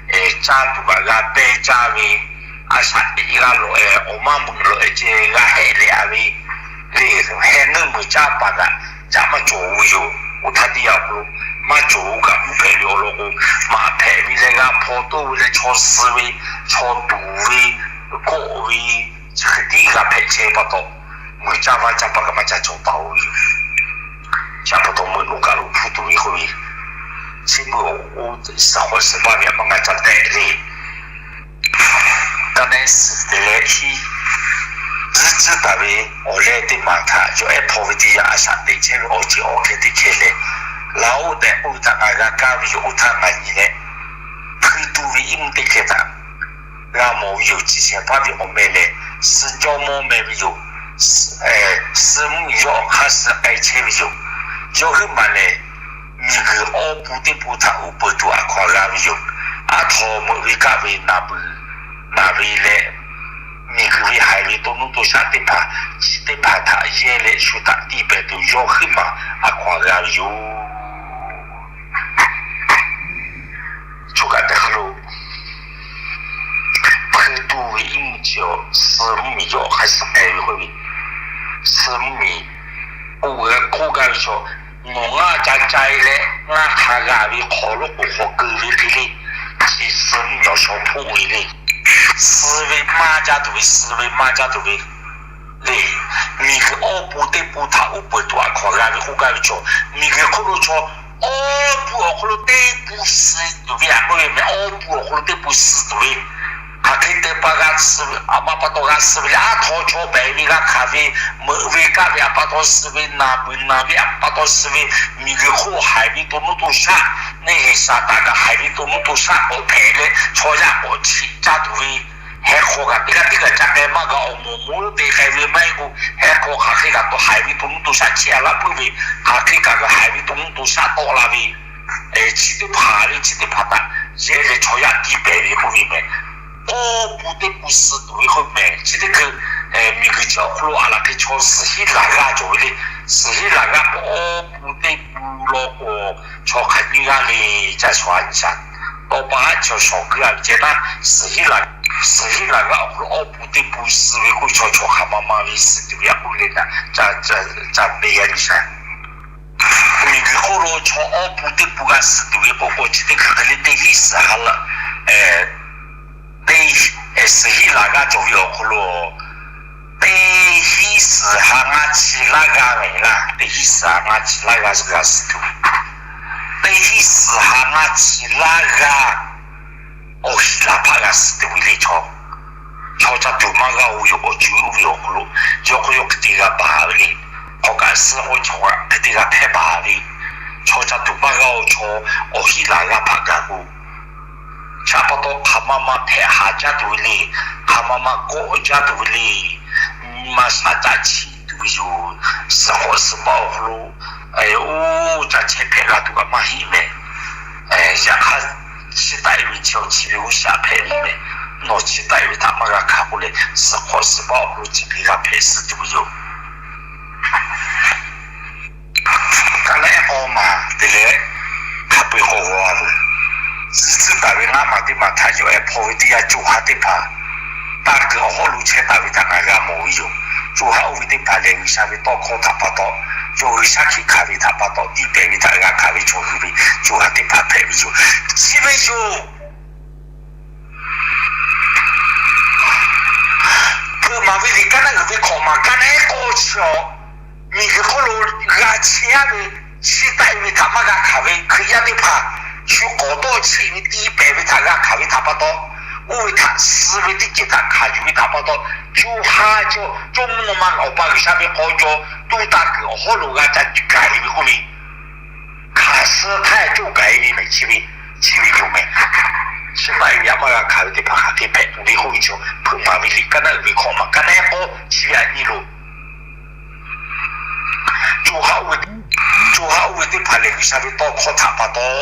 Caˇ tuˬ kaꞈ g'a pehˇ caˇ ve, a shaꞈ teꞈ g'a lawꞈ e, awˬ maˇ meuꞈ lawꞈ e ceh g'a hehˆ leh a ve le. Heh neˇ meuꞈ caˇ paˍ kaꞈ caꞈ maˇ cawˬ ve yoˬ. Oˇ htaˇ teˇ yanˇ awˬ hk'aw lo maˇ cawˬ kaꞈ, mvuhˇ hpehꞈ ve awˬ lawn k'o, maꞈ hpehꞈ ve leh g'a hpaw toˇ ve leh chaw suh ve, chaw tuˍ ve, kawˆ ve, chi hk'e tiˉ g'a hpehꞈ chehˇ pa taw, meuꞈ caˇ vaˇ caˇ paˍ kaꞈ maˇ ca cawˬ taˍ oˬ ve yoˬ. Chi pa taw meuꞈ lonˉ kaˆ lonˉ hpu tuˬ ve k'oˆ ve, chi beuꞈ awˬ k'o, suhˍ hk'awꞈ suhˍ baˆ ve a maˇ g'a ca tehꞈ le. Kaˉ naˆ ehˉ suhˍ te leh hiˉ, zuhˇ tcuhˉ taˍ ve awˬ leh teˇ maˬ htaꞈ yawˇ ehˉ hpaw ve teˇ yanˇ, a shaꞈ teꞈ chehˇ ve awˬ ceuˬ awˇ hkeh teˇ hkeh lehˬ, Laoˉ tehꞈ k'oˆ ve htaꞈ ngaˬ g'a kaˇ ve yoˬ. Oˇ htaˇ ngaˬ nyi leh, hpui tu ve iˉ mvuhˇ teˇ hkeh htaꞈ g'a mawˬ ve yoˬ. Chi shehˍ hpaˇ ve awˬ meh lehˬ, suh jawˇ mawˇ meh ve yoˬ. Suh mvuhˇ miˬ yawˇ awˬ hk'aˇ suh k'ai chehˇ ve yoˬ. Yawˇ huiˉ maˬ lehˬ, miˬguiˬ awˇ pun teˇ pun htaꞈ uˉ peunˍ tuˬ a hkaw anˬ g'a ve yoˬ. A htoꞈ meuꞈ ve kaˆ ve naˍ beuˬ naˍ ve leh, miˬguiˬ ve haiˬ ve to nuˇ to shaˆ teˇ hpaˍ, chi teˇ hpaˍ htaꞈ yehˇ leh shu htaꞈ tiˇ pehˍ tuˬ yawˇ huiˉ maˬ a hkaw anˬ g'a ve yoˬ. Choˬ kaꞈ teˇ hk'aˇ lo, hpui tu ve iˉ mvuhˇ chi awˬ suh mvuhˇ miˬ yawˇ awˬ hk'aˇ suh k'ai ve k'oˆ ve, suh mvuhˇ miˬ k'oˆ ve k'oˆ gaˇ ve chaw, nawˬ ngaˇ ca ca e leh ngaˇ hk'a g'a ve hk'aw lo k'oˍ hk'aw keu ve hk'e le, chi suh mvuhˇ miˬ awˬ shaw hpoˆ ve le. Suh ve maˇ jaˇ tuˬ ve, suh ve maˇ jaˇ tuˬ ve le. Miˬguiˬ awˇ pun teˇ pun htaꞈ uˉ peunˍ tuˬ aꞈ hkawꞈ g'a ve k'oˆ gaˇ ve chaw, miˬguiˬ hk'oˆ lo chaw awˇ pun awˬ hk'aw lo teˇ pun suh tuˬ ve aꞈ k'oˆ ve meh. Awˇ pun awˬ hk'aw lo teˇ pun suh tuˬ ve, hk'aˬ hk'e te pa g'a suh ve, aꞈ ma pa taw g'a suh ve le. Aˉ htaw chaw behˬ ve g'a hkanˍ ve, meuꞈ ve kaˇ ve aꞈ pa taw suh ve, naˬ meuꞈ naˬ ve aꞈ pa taw suh ve, miˬguiˬ hk'oˆ haiˬ ve to nuˇ to shaˆ, neˇ hehˬ Saˍtanˍ kaꞈ haiˬ ve to nuˇ to shaˆ k'awꞈ hpehꞈ leh, chaw yaˇ k'awꞈ chiꞈ caˇ tuˬ ve, heh hk'aw kaꞈ teˇ g'aˇ teˇ g'aˇ ca k'ai maˇ g'a awˬ moˍ moˍ lo te k'ai ve maˇ heˆ k'o, heh hk'aw hk'aˬ hk'e kaꞈ tawˇ haiˬ ve to nuˇ to shaˆ chiˇ aꞈ laˇ puiˉ ve, hk'aˬ hk'e kaꞈ g'a haiˬ ve to nuˇ to shaˆ tawˆ la ve, chi teˇ hpaˍ le, chi teˇ hpaˍ htaꞈ yehˇ leh chaw yaˇ tiˇ pehˍ ve k'oˆ ve meh. Awˇ pun teˇ pun suh tuˬ ve k'oˆ meh. Chi teˇ hkui miˬguiˬ chi awˬ hk'aw lo aˬ laˬ hk'e chaw suhˍ hinˉ laˬ g'aˇ cawˬ ve le. Suhˍ hinˉ laˬ g'aˇ k'o awˇ pun teˇ pun law k'o, chaw hk'aˬ nyiˇ g'aˇ le. Caˇ shawˍ a nyi shaˍ, tawˇ pa haˉ chaw shawˍ guˇ a ve ceh taˇ, suhˍ hinˉ laˬ, suhˍ hinˉ laˬ g'aˇ awˬ hk'aw lo awˇ pun teˇ pun suh ve k'oˆ ve chaw, chaw hk'aˬ ma ma ve suh tuˬ ve aꞈ k'oˆ le. Caˇ, caˇ, caˇ te a nyi shaˍ. Miˬguiˬ hk'oˆ lo chaw awˇ pun teˇ pun g'a suh tuˬ ve k'oˆ k'o, chi teˇ hkui hk'e le teˇ hinˉ suhˍ ha laˇ, teˇ, suhˍ hinˉ laˬ g'aˇ cawˬ ve awˬ hk'aw lo, teˇ hinˉ suhˍ ha ngaˇ chi laˇ g'aˇ ve laˇ, teˇ hinˉ suhˍ ha ngaˇ chi laˇ g'aˇ g'a suh tuˬ ve, teˇ hinˉ suhˍ ha ngaˇ chi laˇ g'aˇ awˬ hinˉ laˬ hpaˆ g'a suh tuˬ ve le chaw. Chaw caˇ tuˬ maˇ g'a-oˬ ve yoˬ. Awˬ cuˬ oˇ ve awˬ hk'aw lo yawˇ k'o yawˇ hk'e te g'a baˬ ve le. Hk'aw kaꞈ suh k'o chaw hk'e te g'a hpehˇ baˬ ve. Chaw caˇ tuˬ maˇ g'a-oˬ chaw, awˬ hinˉ laˬ g'aˇ hpaˆ gaˬ k'o, chi pa taw hk'aˬ ma ma hpehꞈ haˍ jaˇ tuˬ ve le. Hk'aˬ ma ma kawˆ jaˇ tuˬ ve le. Nyi ma shaˍ taˆ chiˇ tuˬ ve yoˬ. Suhˍ hk'awꞈ suhˍ baˆ awˬ hk'aw lo oˇ ca chehˇ hpehꞈ la tuˬ kaꞈ maˇ heˆ meh. Yaꞈ hk'aˇ, chi taˆ e ve chi awˬ chi ve g'uˇ shaꞈ hpehꞈ ve meh. Nawˬ chi taˆ e ve htaꞈ maˇ g'a hkanˍ k'oˆ leh, suhˍ hk'awꞈ suhˍ baˆ awˬ hk'aw lo chi hk'e g'a hpehꞈ suh tuˬ ve yoˬ. Ka naˆ ehˉ k'aw maˬ te leh, hk'a peu-eˬ k'awꞈ g'aw a loˬ. Tcuh tcuh taˍ ve ngaˇ maˬ teˇ maˬ htaꞈ yawˇ ehˉ hpaw ve teˇ yanˇ, co ha teˇ hpaˍ tanˇ kuiˬ awˬ hawˉ lo chehˇ taˍ ve htaꞈ ngaˬ g'a mawˬ ve yoˬ. Co ha oˇ ve teˇ hpaˍ lehˬ, G'uiˬsha ve tawˇ hkawˇ htaꞈ pa taw, yawˇ hui shaˉ hkiˆ hkanˍ ve htaꞈ pa taw, tiˇ pehˍ ve htaꞈ g'a hkanˍ ve chaw hui ve co ha teˇ hpaˍ hpehꞈ ve yoˬ. Chi ve yoˬ. Hpeuꞈ maˍ ve liꞈ kaˉ naˆ uiˍ ve hkawꞈ maˬ ka naˆ ehˉ k'aw chi awˬ, miˬguiˬ hk'oˆ lo g'a chehˇ a ve, chi taˆ e ve htaꞈ maˇ g'a hkanˍ ve Hkriꞈ yaˇ teˇ hpaˍ, shu k'awꞈ dawˇ cheˆ ve tiˇ pehˍ ve htaꞈ g'a hkanˍ ve htaꞈ pa taw, oˇ ve htaꞈ suh ve teˇ ceuˬ htaꞈ hkanˍ yuˬ ve htaꞈ pa taw, co ha caw, Jawˇmawˇ naw ma Awˬ pa G'uiˬsha ve k'aw caw, tuˇ tanˇ kuiˬ awˬ hawˉ lo g'a ca gaˬ e ve k'oˆ ve, hkanˍ suh htaˇ coˇ gaˬ e ve meh. Chi ve, chi ve yoˬ meh. Chi taˆ e ve htaꞈ maˇ g'a hkanˍ ve teˇ hpaˍ hk'aˬ hk'e hpehꞈ tuˬ le k'oˆ ve chaw, hpeuꞈ maˍ ve liꞈ kaˉ naˆ uiˍ ve hkawꞈ maˬ ka naˆ ehˉ k'aw chi ve aꞈ nyi loˬ. Co ha oˇ ve, co ha oˇ ve teˇ hpaˍ lehˬ, G'uiˬsha ve tawˇ hkawˇ htaꞈ pa taw,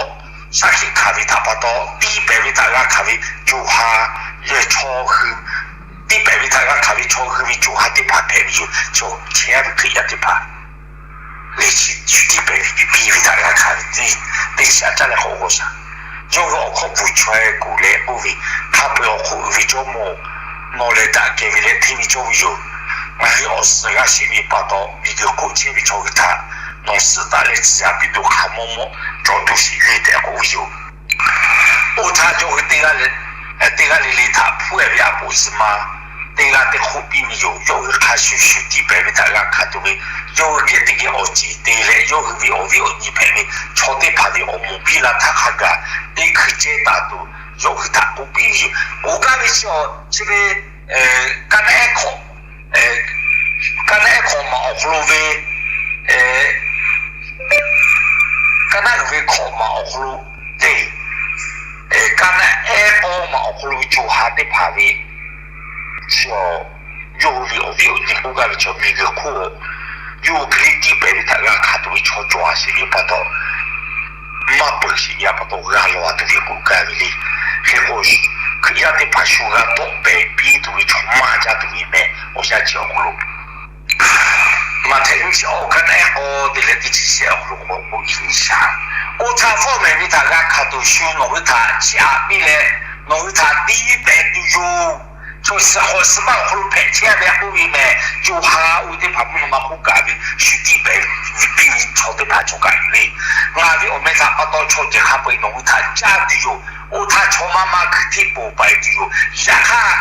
shaˉ hkiˆ hkanˍ ve htaꞈ pa taw, tiˇ pehˍ ve htaꞈ g'a hkanˍ ve co ha, yehˬ chaw hui, tiˇ pehˍ ve htaꞈ g'a hkanˍ ve chaw hui ve co ha teˇ hpaˍ hpehꞈ ve yoˬ. Chaw chehˇ a ve Hkriꞈ yaˇ teˇ hpaˍ lehˬ, chi tiˇ pehˍ ve piˇ ve htaꞈ g'a hkanˍ ve teˇ, teˇ chi aꞈ caˉ leh k'awꞈ g'aw shaˍ. Yawˇ ve awˬ hkawˇ bvuhˬ chaweh kuˬ leh k'oˆ ve, hk'a peu-eˬ awˬ hk'oˆ uiˍ ve Jawˇmawˇ, nawˬ lehˬ daꞈ kehˬ ve leh hteˇ ve cawˇ ve yoˬ. Ngaˬ hui awˬ suhˍ g'a sheˍ ve pa taw, miˬguiˬ hk'oˆ chehˇ ve chaw hui htaꞈ nawˬ suhˍ taˍ leh tcuh yaꞈ piˇ tuˬ hk'a mawˇ mawˇ cawˬ tuˬ sheˍ le tehꞈ k'oˆ ve yoˬ. Oˇ htaˇ yawˇ hui teˇ g'aˇ le, teˇ g'aˇ le le htaꞈ hpuˉ e ve aˬ poꞈ zuhˬ ma teˇ g'aˇ teˇ hk'oˆ piˇ ve yoˬ. Yawˇ hui hk'a shuˍ shuˍ tiˇ pehˍ ve htaꞈ g'a hkanˍ tuˬ ve, yawˇ hui geh teˇ geh awˬ ceˬ te leh, yawˇ hui ve awˬ viˉ awˬ nyi hpehꞈ ve chaw teˇ hpaˍ ve awˬ moˍ biˇ la htaˇ hk'a gaˬ teˇ hkui cehˇ taˍ tuˬ yawˇ hui htaꞈ k'oˆ piˇ ve yoˬ. K'oˆ gaˇ ve chi, chi ve, ka naˆ ehˉ hkawꞈ, ka naˆ ehˉ hkawꞈ maˬ awˬ hk'aw lo ve, ka naˆ uiˍ ve hkawꞈ maˬ awˬ hk'aw lo te, ka naˆ ehˉ k'aw maˬ awˬ hk'aw lo ve co ha teˇ hpaˍ ve chi awˬ, yawˇ hui ve awˬ viˉ awˬ nyi k'oˆ gaˇ ve chaw, miˬguiˬ hk'oˆ yawˇ hui hk'e le tiˇ pehˍ ve htaꞈ g'a hkanˍ tuˬ ve chaw cawˬ a sheˍ ve pa taw, maˇ peuˬ sheˍ ve pa taw g'a law a tuˬ ve k'oˆ gaˇ ve le. Hk'e k'o, Hkriꞈ yaˇ teˇ hpaˍ shu g'a dawˆ pehˍ piˇ tuˬ ve chaw maˇ jaˇ tuˬ ve meh. Awˬ yanˇ chi awˬ hk'aw lo Maꞈhtehˍ nyiˇ chi awˬ ka naˆ ehˉ k'aw te leh teˇ chi shehˆ awˬ hk'aw lo k'awꞈ k'oˆ ve nyi shaˍ. Oˇ htaˇ, fawˉ mehˍ ve htaꞈ g'a hkanˍ tuˬ shu nawˬ hui htaꞈ chiˇ aꞈ piˇ leh, nawˬ hui htaꞈ tiˇ pehˍ tuˬ yoˬ. Chaw suhˍ hk'awꞈ suhˍ baˆ awˬ hk'aw lo hpehꞈ chehˇ ve k'oˆ ve meh. Co ha oˇ ve teˇ hpaˍ mvuhˇ naw ma hk'oˆ kaꞈ ve shu tiˇ pehˍ piˇ ve chaw teˇ hpaˍ cawˬ kaꞈ yoˬ le. Ngaˬ ve awˬ meh htaꞈ pa taw chaw ceuˬ hk'a peu-eˬ nawˬ hui htaꞈ caˇ tuˬ yoˬ. Oˇ htaˇ chaw maˇ maˇ hkui hteˇ ponˬ paiˍ tuˬ yoˬ. Yaꞈ hk'aˇ,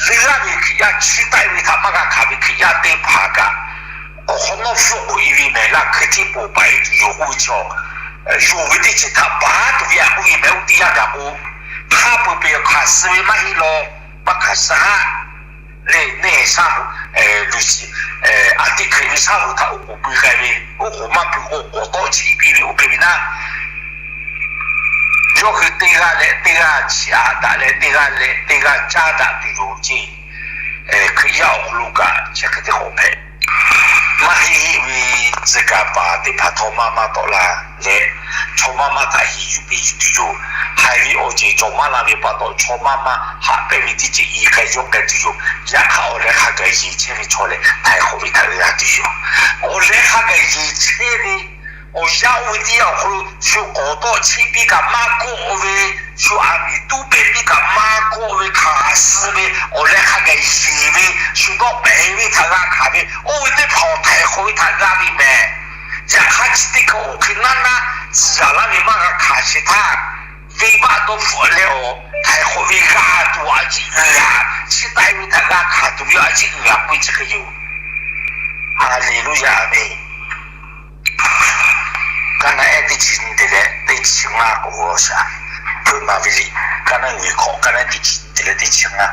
leuˉ laˇ ve Hkriꞈ yaˇ, chi taˆ-e ve htaꞈ maˇ g'a hkanˍ ve Hkriꞈ yaˇ teˇ hpaˍ kaꞈ, awˬ hk'awꞈ nawˉ hpfuhˆ k'oꞈ-e ve mehˍ laˇ, hkui hteˇ ponˬ paiˍ tuˬ yoˬ k'oˆ ve chaw, yonˍ ve teˇ ceuˬ htaꞈ baˬ tuˬ ve a k'oˆ ve mehˍ. Oˇ teˇ yanˇ gaˬ k'o, hk'a peu-eˬ pe hkanˍ suh ve maˇ heˆ law, maˇ hkanˍ suh haˉ le. Neˇ shaˉ hoꞈ, Luˬ shiˍ, a tiˇ Hkriꞈ ve shaˉ hoꞈ htaꞈ oˉ k'oˍ pui k'ai ve, oˉ k'oˍ maˇ pui k'o k'awꞈ tawˆ chiˇ piˇ ve oˇ hk'e ve naˉ, yawˇ hui teˇ g'aˇ leh teˇ g'aˇ chiˇ aꞈ daꞈ leh, teˇ g'aˇ leh teˇ g'aˇ caˇ daꞈ tuˬ yoˬ ceˇ. Hkriꞈ yaˇ awˬ hk'aw lo kaꞈ chi hk'e te k'awꞈ hpehꞈ, maˇ heˆ heˆ ve tcuh kaˍ paˍ teˇ hpaˍ htawˇ maˇ maˇ tawˆ la leh, chaw maˇ maˇ htaꞈ heˍ yuˬ peˍ yuˬ tuˬ yoˬ. Haiˬ ve awˬ ceuˬ cawˬ maˇ la ve pa taw, chaw maˇ maˇ haꞈ pehnˇ ve teˇ ceuˬ i k'ai yawˇ k'ai tuˬ yoˬ. Yaꞈ hk'aˇ, awˬ leh hk'a gaˬ yeˬ chehˇ ve chaw lehˬ, htaiˍ hk'awꞈ ve htaꞈ g'a tuˬ yoˬ. Awˬ leh hk'a gaˬ yeˬ chehˇ ve awˬ yanˇ oˇ ve teˇ yanˇ awˬ hk'aw lo, shu k'awꞈ tawˆ chiˇ piˇ kaꞈ maˇ kawˆ ve, shu aˬ miˍ tuˉ pehˍ piˇ kaꞈ maˇ kawˆ ve, hkanˍ suh ve awˬ leh hk'a gaˬ yeˬ ve, shu dawˇ pehˍ ve htaꞈ g'a hkanˍ ve, oˇ ve teˇ hpaˍ awˬ htaiˍ hk'awꞈ ve htaꞈ g'a ve mehˍ. Yaꞈ hk'aˇ, chi teˇ hkui oˇ hk'e naˉ naˉ tcuh yaˍ laˇ ve maˇ g'a hkanˍ sheˍ htaˇ, venˇbaˆ dawˇ hpfuhˆ leh awˬ htaiˍ hk'awꞈ ve g'a tuˬ a ciˉ uiˍ a, chi taˆ-e ve htaꞈ g'a hkanˍ tuˬ ve a ciˉ uiˍ a k'oˆ ve chi hk'e yoˬ. Haˍleˍluˇyaꞈ, aˍmenˍ. Kaˇ naˆ ehˉ teˇ chi nyi te leh teˇ chi ngaˇ k'oˆ ve awˬ shaˍ, hpeuꞈ maˍ ve liꞈ, kaˇ naˆ ehˉ ve hkawꞈ, kaˇ naˆ ehˉ teˇ chi nyi te leh teˇ chi ngaˇ.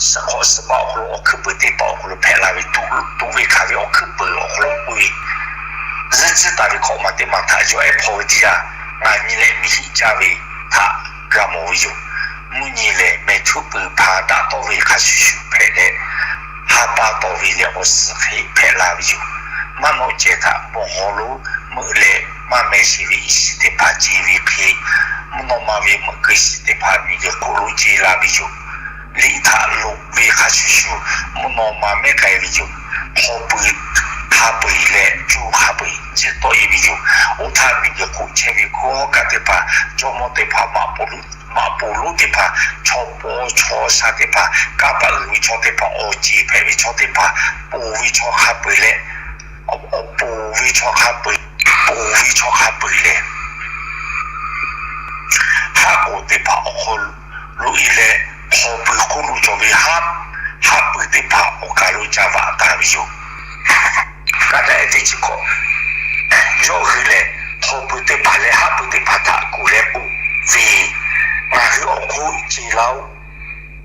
Suhˍ hk'awꞈ suhˍ baˆ awˬ hk'aw lo awˬ hkuiˉ peuˬ teˇ hpaˍ awˬ hk'aw lo hpehꞈ la ve, tuꞈ ve hkanˍ ve awˬ hkuiˉ peuˬ awˬ hk'aw lo k'oˆ ve, zuhˇ tcuhˉ taˍ ve hkawꞈ maˬ teˇ maˬ htaꞈ yawˇ ehˉ hpaw ve teˇ yanˇ, ngaˬ nyi leh miˬ hiˆ jaˇ ve htaꞈ g'a mawˬ ve yoˬ. Mvuhˇ nyi lehˬ, mehˬ htuˉ peuˬ hpaˍ daꞈ tawˆ ve hk'a shuˍ shuˍ hpehꞈ leh, ha pa tawˆ ve leh awˬ suhˍ hk'e hpehꞈ la ve yoˬ. Maˇ nawˆ cehˬ htaꞈ mawˬ haw lo meuꞈ leh, maˇ meh sheˍ ve iˉ shiˍ teˇ hpaˍ ce ve hk'e, mvuhˇ naw ma ve meuꞈ keu shiˍ teˇ hpaˍ miˬ guiˬ hk'oˆ lo ce la ve yoˬ. Liꞈ htaꞈ loꞈ ve hk'a shuˍ shuˍ, mvuhˇ naw ma mehˉ k'ai ve yoˬ. Hpaw peuˬ hk'a peu-eˬ leh co hk'a peu-eˬ ceh tawˆ-e ve yoˬ. Oˇ htaˇ miˬ guiˬ hk'oˆ chehˇ ve hkawˉ kaꞈ teˇ hpaˍ, jawˇmawˇ teˇ hpaˍ, maꞈ poˍ lonˉ teˇ hpaˍ, chaw paw chaw sha teˇ hpaˍ, kanˇ paˆ uiˍ ve chaw teˇ hpaˍ, awˬ ceˬ hpehꞈ ve chaw teˇ hpaˍ, ponˬ ve chaw hk'a peu-eˬ leh, awˬ ponˬ ve chaw hk'a peu-eˬ, ponˬ ve chaw hk'a peu-eˬ leh, haˉ k'oˍ teˇ hpaˍ awˬ hk'aw lo e leh, hpaw pui hk'oˆ lo cawˬ ve haˉ, haˉ pui teˇ hpaˍ awˬ kaˬ lo ca vaꞈ taˍ ve yoˬ. Kaˇ naˆ ehˉ teˇ chi hkawꞈ, yawˇ hui lehˬ, hpaw pui teˇ hpaˍ leh haˉ pui teˇ hpaˍ htaꞈ kuˬ leh k'oˆ ve, Ngaˬ hui awˬ hk'oˆ ce laˇ-oˆ.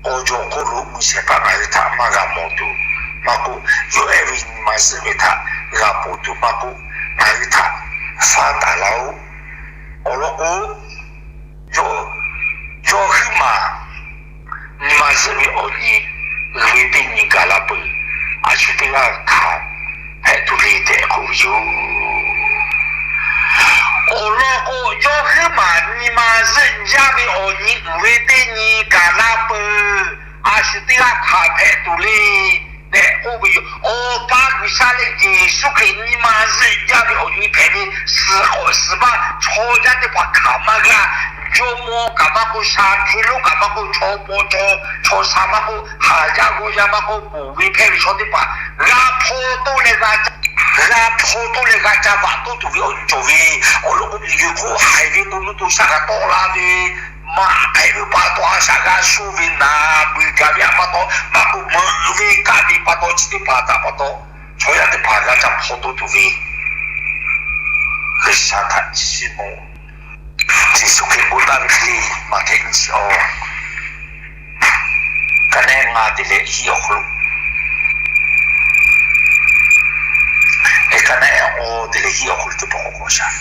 Awˬ jawˬ hk'oˆ lo mvuhˇ shehˍ hpaˇ ngaˬ hui htaꞈ maˇ g'a mawˬ tuˬ maˇ k'oˆ, yawˇ ehˉ ve nyi ma zuhˆ ve htaꞈ g'a ponˬ tuˬ maˇ k'oˆ, ngaˬ hui htaꞈ faˉ taˍ laˇ-oˆ. Awˬ lawn k'o, yawˇ huiˉ maˬ nyi ma zuhˆ ve awˬ nyi uiˍ ve teˇ nyi gaˬ la peuˬ. A shu teˇ g'aˇ hkanˍ hpehꞈ tuˬ le tehꞈ k'oˆ ve yoˬ. Awˬ lawn k'o, yawˇ huiˉ maˬ nyi ma zuhˆ jaˇ ve awˬ nyi uiˍ ve teˇ nyi gaˬ la peuˬ. A shu teˇ g'aˇ hkanˍ hpehꞈ tuˬ le tehꞈ k'oˆ ve yoˬ. Awˬ pa G'uiˬsha leh Yeˍsuˆ Hkriꞈ nyi ma zuhˆ jaˇ ve awˬ nyi hpehꞈ ve, suhˍ hk'awꞈ suhˍ baˆ chaw yaˇ teˇ hpaˍ hkanˍ maˇ g'a. Jawˇmawˇ kaꞈ maˇ k'oˆ, sha hk'e lonˉ kaꞈ maˇ k'oˆ, chaw paw chaw, chaw sha maˇ k'oˆ, haˍ yaˇ g'awˇ yaˇ maˇ k'oˆ, ponˬ ve hpehˇ ve chaw teˇ hpaˍ g'a hpaw toˆ leh g'a, g'a hpaw toˆ leh g'a ca vaꞈ toˆ tuˬ ve awˬ nyi cawˬ ve. Awˬ lawn k'o, miˬ guiˬ hk'oˆ haiˬ ve to nuˇ to shaˆ g'a tawˆ la ve, maꞈ hpehꞈ ve pa taw, a shaꞈ g'a sho ve naˍ beuˬ gaˬ ve a pa taw, maˇ k'oˆ, meuꞈ ve kaˆ ve pa taw, chi teˇ hpaˍ htaꞈ pa taw, chaw yaˇ teˇ hpaˍ g'a ca hpaw toˆ tuˬ ve, G'uiˬsha htaꞈ ciˉ ciˉ mawˬ. Yeˍsuˆ Hkriꞈ k'oˆ taˍ ve hk'e, Maꞈhtehˍ nyiˇ chi awˬ, kaˇ naˆ ehˉ ngaˇ te leh hiˆ awˬ hk'aw lo, kaˇ naˆ ehˉ awˬ te leh hiˆ awˬ hk'aw lo teˇ pawˆ k'awꞈ k'awꞈ shaˍ.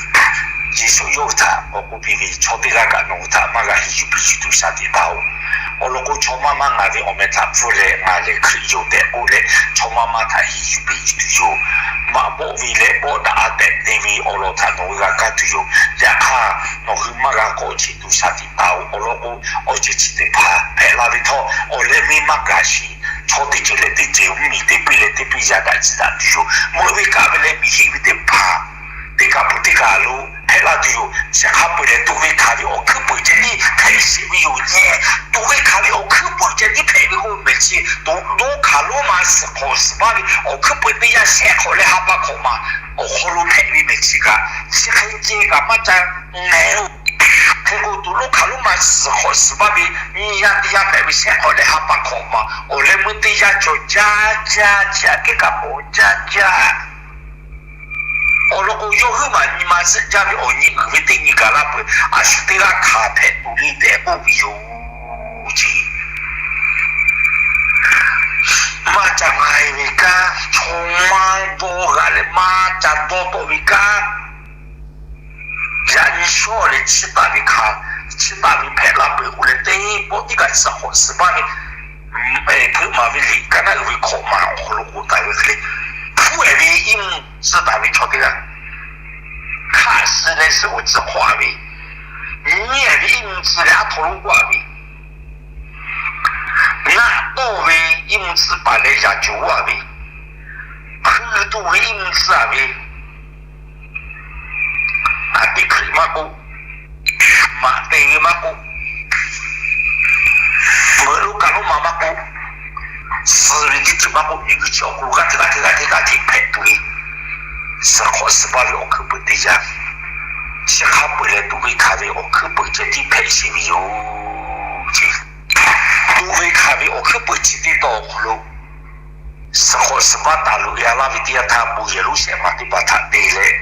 Yeˍsuˆ yawˇ hui htaꞈ k'awꞈ k'oˆ piˇ ve, Chaw teˇ g'aˇ kaꞈ nawˬ hui htaꞈ maˇ g'a heˍ yuˬ piˇ yuˬ tuˬ shaˍ tiꞈ taˍ-oˬ. Awˬ lawn k'o, chaw maˇ maˇ ngaˬ ve awˬ meh htaꞈ hpfuhˇ leh, ngaˬ lehˬ Hkriꞈ yoˬ tehꞈ k'oˆ leh, chaw maˇ maˇ htaꞈ heˍ yuˬ piˇ yuˬ tuˬ yoˬ. Maꞈ bawˆ ve leh bawˆ daꞈ a tehꞈ te ve awˬ lawn htaꞈ nawˬ hui g'a kaˇ tuˬ yoˬ. Yaꞈ hk'aˇ, nawˬ hui maˇ g'a k'awꞈ cheꞈ tuˬ shaˍ tiꞈ taˍ-oˬ. Awˬ lawn k'o, awˬ ceuˬ chi teˇ hpaˍ hpehꞈ la ve htawˇ, awˬ leh venˇ maˇ gaˬ sheˍ. Chaw teˇ ceuˬ leh teˇ ceuˬ mvuhˇmiˬ teˇ piˇ leh teˇ piˇ yaꞈ daꞈ ciˉ daꞈ tuˬ yoˬ. Meuꞈ ve kaˆ ve leh miˬ hiˆ ve teˇ hpaˍ teˇ kaˬ peuˬ teˇ kaˬ lo hpehꞈ la tuˬ yoˬ. Chi hk'a peu-eˬ lehˬ, tuꞈ ve hkanˍ ve awˬ hkuiˉ peuˬ ceh tiˉ hpehꞈ sheˍ ve yoˬ nyi. Tuꞈ ve hkanˍ ve awˬ hkuiˉ peuˬ ceh tiˉ hpehꞈ ve k'oˆ ve mehˍ chi, tuꞈ dawˇ hkanˍ lonˉ ma suhˍ hk'awꞈ suhˍ baˆ ve awˬ hkuiˉ peuˬ teˇ yanˇ shehˆ hk'awꞈ leh ha pa hk'awꞈ maˬ awˬ hk'aw lo hpehꞈ ve mehˍ chi kaꞈ, chi hk'e ceh kaꞈ maˇ ca ngeh-oˬ. Hk'e k'o, tuꞈ lonˉ hk'aˬ lonˉ ma suhˍ hk'awꞈ suhˍ baˇ ve nyiˇ yaˇ teˇ yaˇ hpehꞈ ve shehˆ hk'awꞈ leh ha pa hk'awꞈ ma awˬ leh meuˇ teˇ yaˇ cawˬ jaˇ jaˇ, chi aꞈ kehˉ kaꞈ k'awꞈ jaˇ jaˇ. Awˬ lawn k'o, yawˇ huiˉ maˬ nyi ma zuhˆ jaˇ ve awˬ nyi uiˍ ve teˇ nyi gaˬ laˇ peuˬ. A shu teˇ g'aˇ hkanˍ hpehꞈ tuˬ le tehꞈ k'oˆ ve yoˬ. Chi maˇ ca nga e ve kanˉ, chaw maˇ dawˇ g'a leh maˇ ca dawˇ tawˆ ve kanˉ, yaꞈ nyi shawˉ leh chiˇ taˍ ve hkanˍ, chiˇ taˍ ve hpehꞈ la peuˬ k'oˆ leh, teˇ pawˆ teˇ kaꞈ suhˍ hk'awꞈ suhˍ baˇ ve hpeuꞈ maˍ ve liꞈ kaˇ naˆ uiˍ ve hkawꞈ maˍ awˬ hk'aw lo k'oˆ taˍ ve hk'e le, hpuˉ ehˍ ve iˉ mvuhˇ tcuh taˍ ve chaw teˇ g'aˇ, hkaˆ suh leh suhˉ uˉ tcuh hk'awꞈ a ve, nyiˇ ehˍ ve iˉ mvuhˇ tcuh leh aˉ htaw lonˉ k'oˆ a ve, naˆ tawˇ ve iˉ mvuhˇ tcuh paˍ leh yaꞈ cawˬ g'oˇ a ve, hkui tuˬ ve iˉ mvuhˇ tcuh a ve, a teˇ Hkriꞈ maˇ k'oˆ, maꞈ te ve maˇ k'oˆ, meuꞈ lonˉ kaˬ lonˉ ma maˇ k'oˆ, suh ve teˇ ceuˬ maˇ k'oˆ, miˬguiˬ chi awˬ hk'aw lo g'aˇ hteꞈ g'aˇ hteꞈ g'aˇ hteꞈ g'aˇ hteꞈ hpehꞈ tuˬ ve, suhˍ hk'awꞈ suhˍ baˇ ve awˬ hkuiˉ peuˬ teˇ yanˇ, chi hk'a peuˬ leh tuꞈ ve hkanˍ ve awˬ hkuiˉ peuˬ ceh tiˉ hpehꞈ sheˍ ve yoˬ. Tuꞈ ve hkanˍ ve awˬ hkuiˉ peuˬ chi teˇ tawˇ awˬ hk'aw lo suhˍ hk'awꞈ suhˍ baˇ taˍ loꞈ e a laˇ ve teˇ yanˇ htaˇ, bon yehˬ lonˉ shehˆ maˬ teˇ hpaˍ htaꞈ te leh,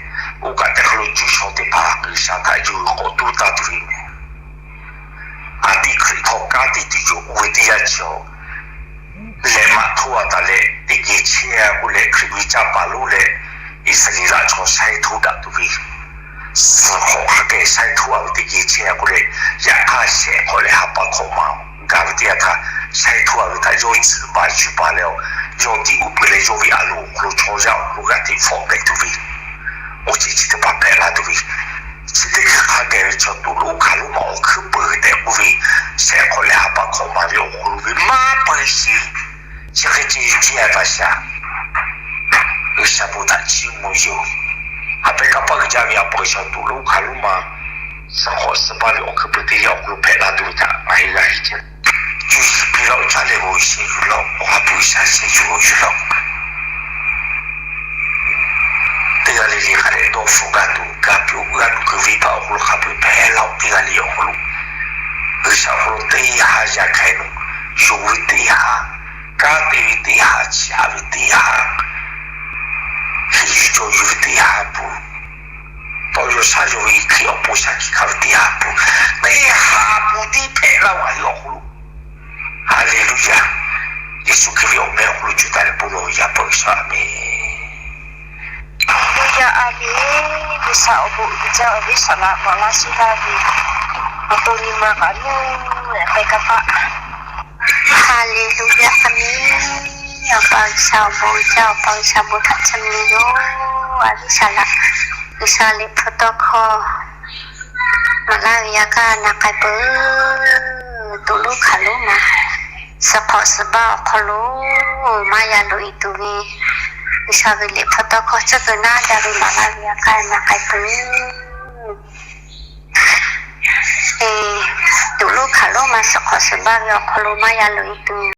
oˇ kaꞈ teˇ hk'aw lo Jawˇmawˇ Yeˍsuˆ teˇ hpaˍ G'uiˬsha htaꞈ yawˇ hui k'awꞈ tuˉ taˇ tuˬ ve mehˬ. A teˇ Hkriꞈ hk'aw kanˉ te tuˬ yoˬ k'oˆ ve teˇ yanˇ chi awˬ lehˬ, maꞈ htoˇ a taˍ leh teˇ geh chehˇ a k'oˆ leh, Hkriꞈ ve caˇ paˍ lonˉ leh Iˉsaˍreˍlaˆ chaw shaiˇ htoˇ daꞈ tuˬ ve, suhˍ hk'awꞈ hk'a keh shaiˇ htoˇ a ve teˇ geh chehˇ a k'oˆ leh, yaꞈ hk'aˇ shehˆ hk'awꞈ leh ha pa hk'awꞈ maˍ gaˬ ve teˇ yanˇ htaˇ, shaiˇ htoˇ a ve htaꞈ yawˇ tcuhˉ baˬ yuˬ baˬ leh, yawˇ tiˉ uˉ peunˍ leh yawˇ ve a loˍ awˬ hk'aw lo chaw yaˇ awˬ hk'aw lo g'aˇ hteꞈ hpawˆ pehꞈ tuˬ ve, oˇ ceuˬ chi teˇ hpaˍ hpehꞈ la tuˬ ve, chi teˇ hkui hk'a keh ve chaw tuꞈ lonˉ hkanˍ lonˉ ma awˬ hkuiˉ peuˬ tehꞈ k'oˆ ve, shehˆ hk'awꞈ leh ha pa hk'awꞈ maˍ ve awˬ hk'aw lo ve maˇ peu sheˍ. Chi hk'e ceh ceh a taˍ shaˍ, G'uiˬsha bon htaꞈ chiˇ mvuh yoˬ. A pehˉ kaˇ paˆ uiˍ jaˇ ve a pa G'uiˬsha tuꞈ lonˉ hkanˍ lonˉ ma suhˍ hk'awꞈ suhˍ baˇ ve awˬ hkuiˉ peuˬ teˇ yanˇ awˬ hk'aw lo hpehꞈ la tuˬ ve htaꞈ ngaˬ hui g'a heˆ ceh. Cuˇ yiˍ piˇ laˇ-oˬ, caˇ leh bon sheˍ yuˬ laˇ-oˬ. Awˬ ha hpu G'uiˬsha shehˍ yuˬ laˇ-oˬ. Teˇ g'aˇ le le hk'a dehꞈ dawˇ hpfuhˆ g'a tuˬ, g'a piˇ-oˬ, g'a nuˬ kuiˬ ve hpaˇ awˬ hk'aw lo hk'a peu-eˬ hpehꞈ laˇ-oˬ. Teˇ g'aˇ le awˬ hk'aw lo G'uiˬsha awˬ hk'aw lo teˇ ha yaꞈ hk'aˇ-e lo, yonˍ ve teˇ ha, kanˉ te ve teˇ ha, chiˇ aꞈ ve teˇ ha, heˍ yuˬ cawˬ yuˬ ve teˇ ha pun, tawˇ yaw shaˉ yaw ve Hkriꞈ awˬ pon shaˉ hkiˆ hkanˍ ve teˇ ha pun, teˇ ha pun tiˉ hpehꞈ laˇ-oˬ, a le awˬ hk'aw lo. Haˍleˍluˇyaˬ. Yeˍsuˆ Hkriꞈ ve awˬ meh awˬ hk'aw lo cuˇ taˍ leh bon lawˬ ve yaˇ paˍ G'uiˬsha, a menˬ. Haˍleˍluˇyaˬ, a menˬ. G'uiˬsha awˬ bon uiˍ jaˇ, awˬ viˉ Saˍlaꞈ Maˍlaˇ Suˇdaꞈ ve awˬ to nyi ma kaꞈ nuˇ leh k'ai kaˇ paˆ. Haˍleˍluˇyaˬ, a menˬ. Awˬ pa G'uiˬsha awˬ bon uiˍ jaˇ, awˬ pa G'uiˬsha bon htaꞈ chiˇ mvuh yoˬ. A viˉ Saˍlaꞈ, G'uiˬsha liꞈ hpu tawˇ hkawˇ maˍ laˇ ve yaꞈ k'aˇ na k'ai peuˬ. Tuꞈ lonˉ hkanˍ lonˉ ma suhˍ hk'awꞈ suhˍ baˇ awˬ hk'aw lo maˇ yaꞈ loꞈ e tuˬ ve G'uiˬsha ve liꞈ hpu tawˇ hkawˇ tcuhˉ kuiˬ naˉ daꞈ ve maˍ laˇ ve yaꞈ k'aˇ na k'ai peuˬ. Tuꞈ lonˉ hkanˍ lonˉ ma suhˍ hk'awꞈ suhˍ baˇ ve awˬ hk'aw lo maˇ yaꞈ loꞈ e tuˬ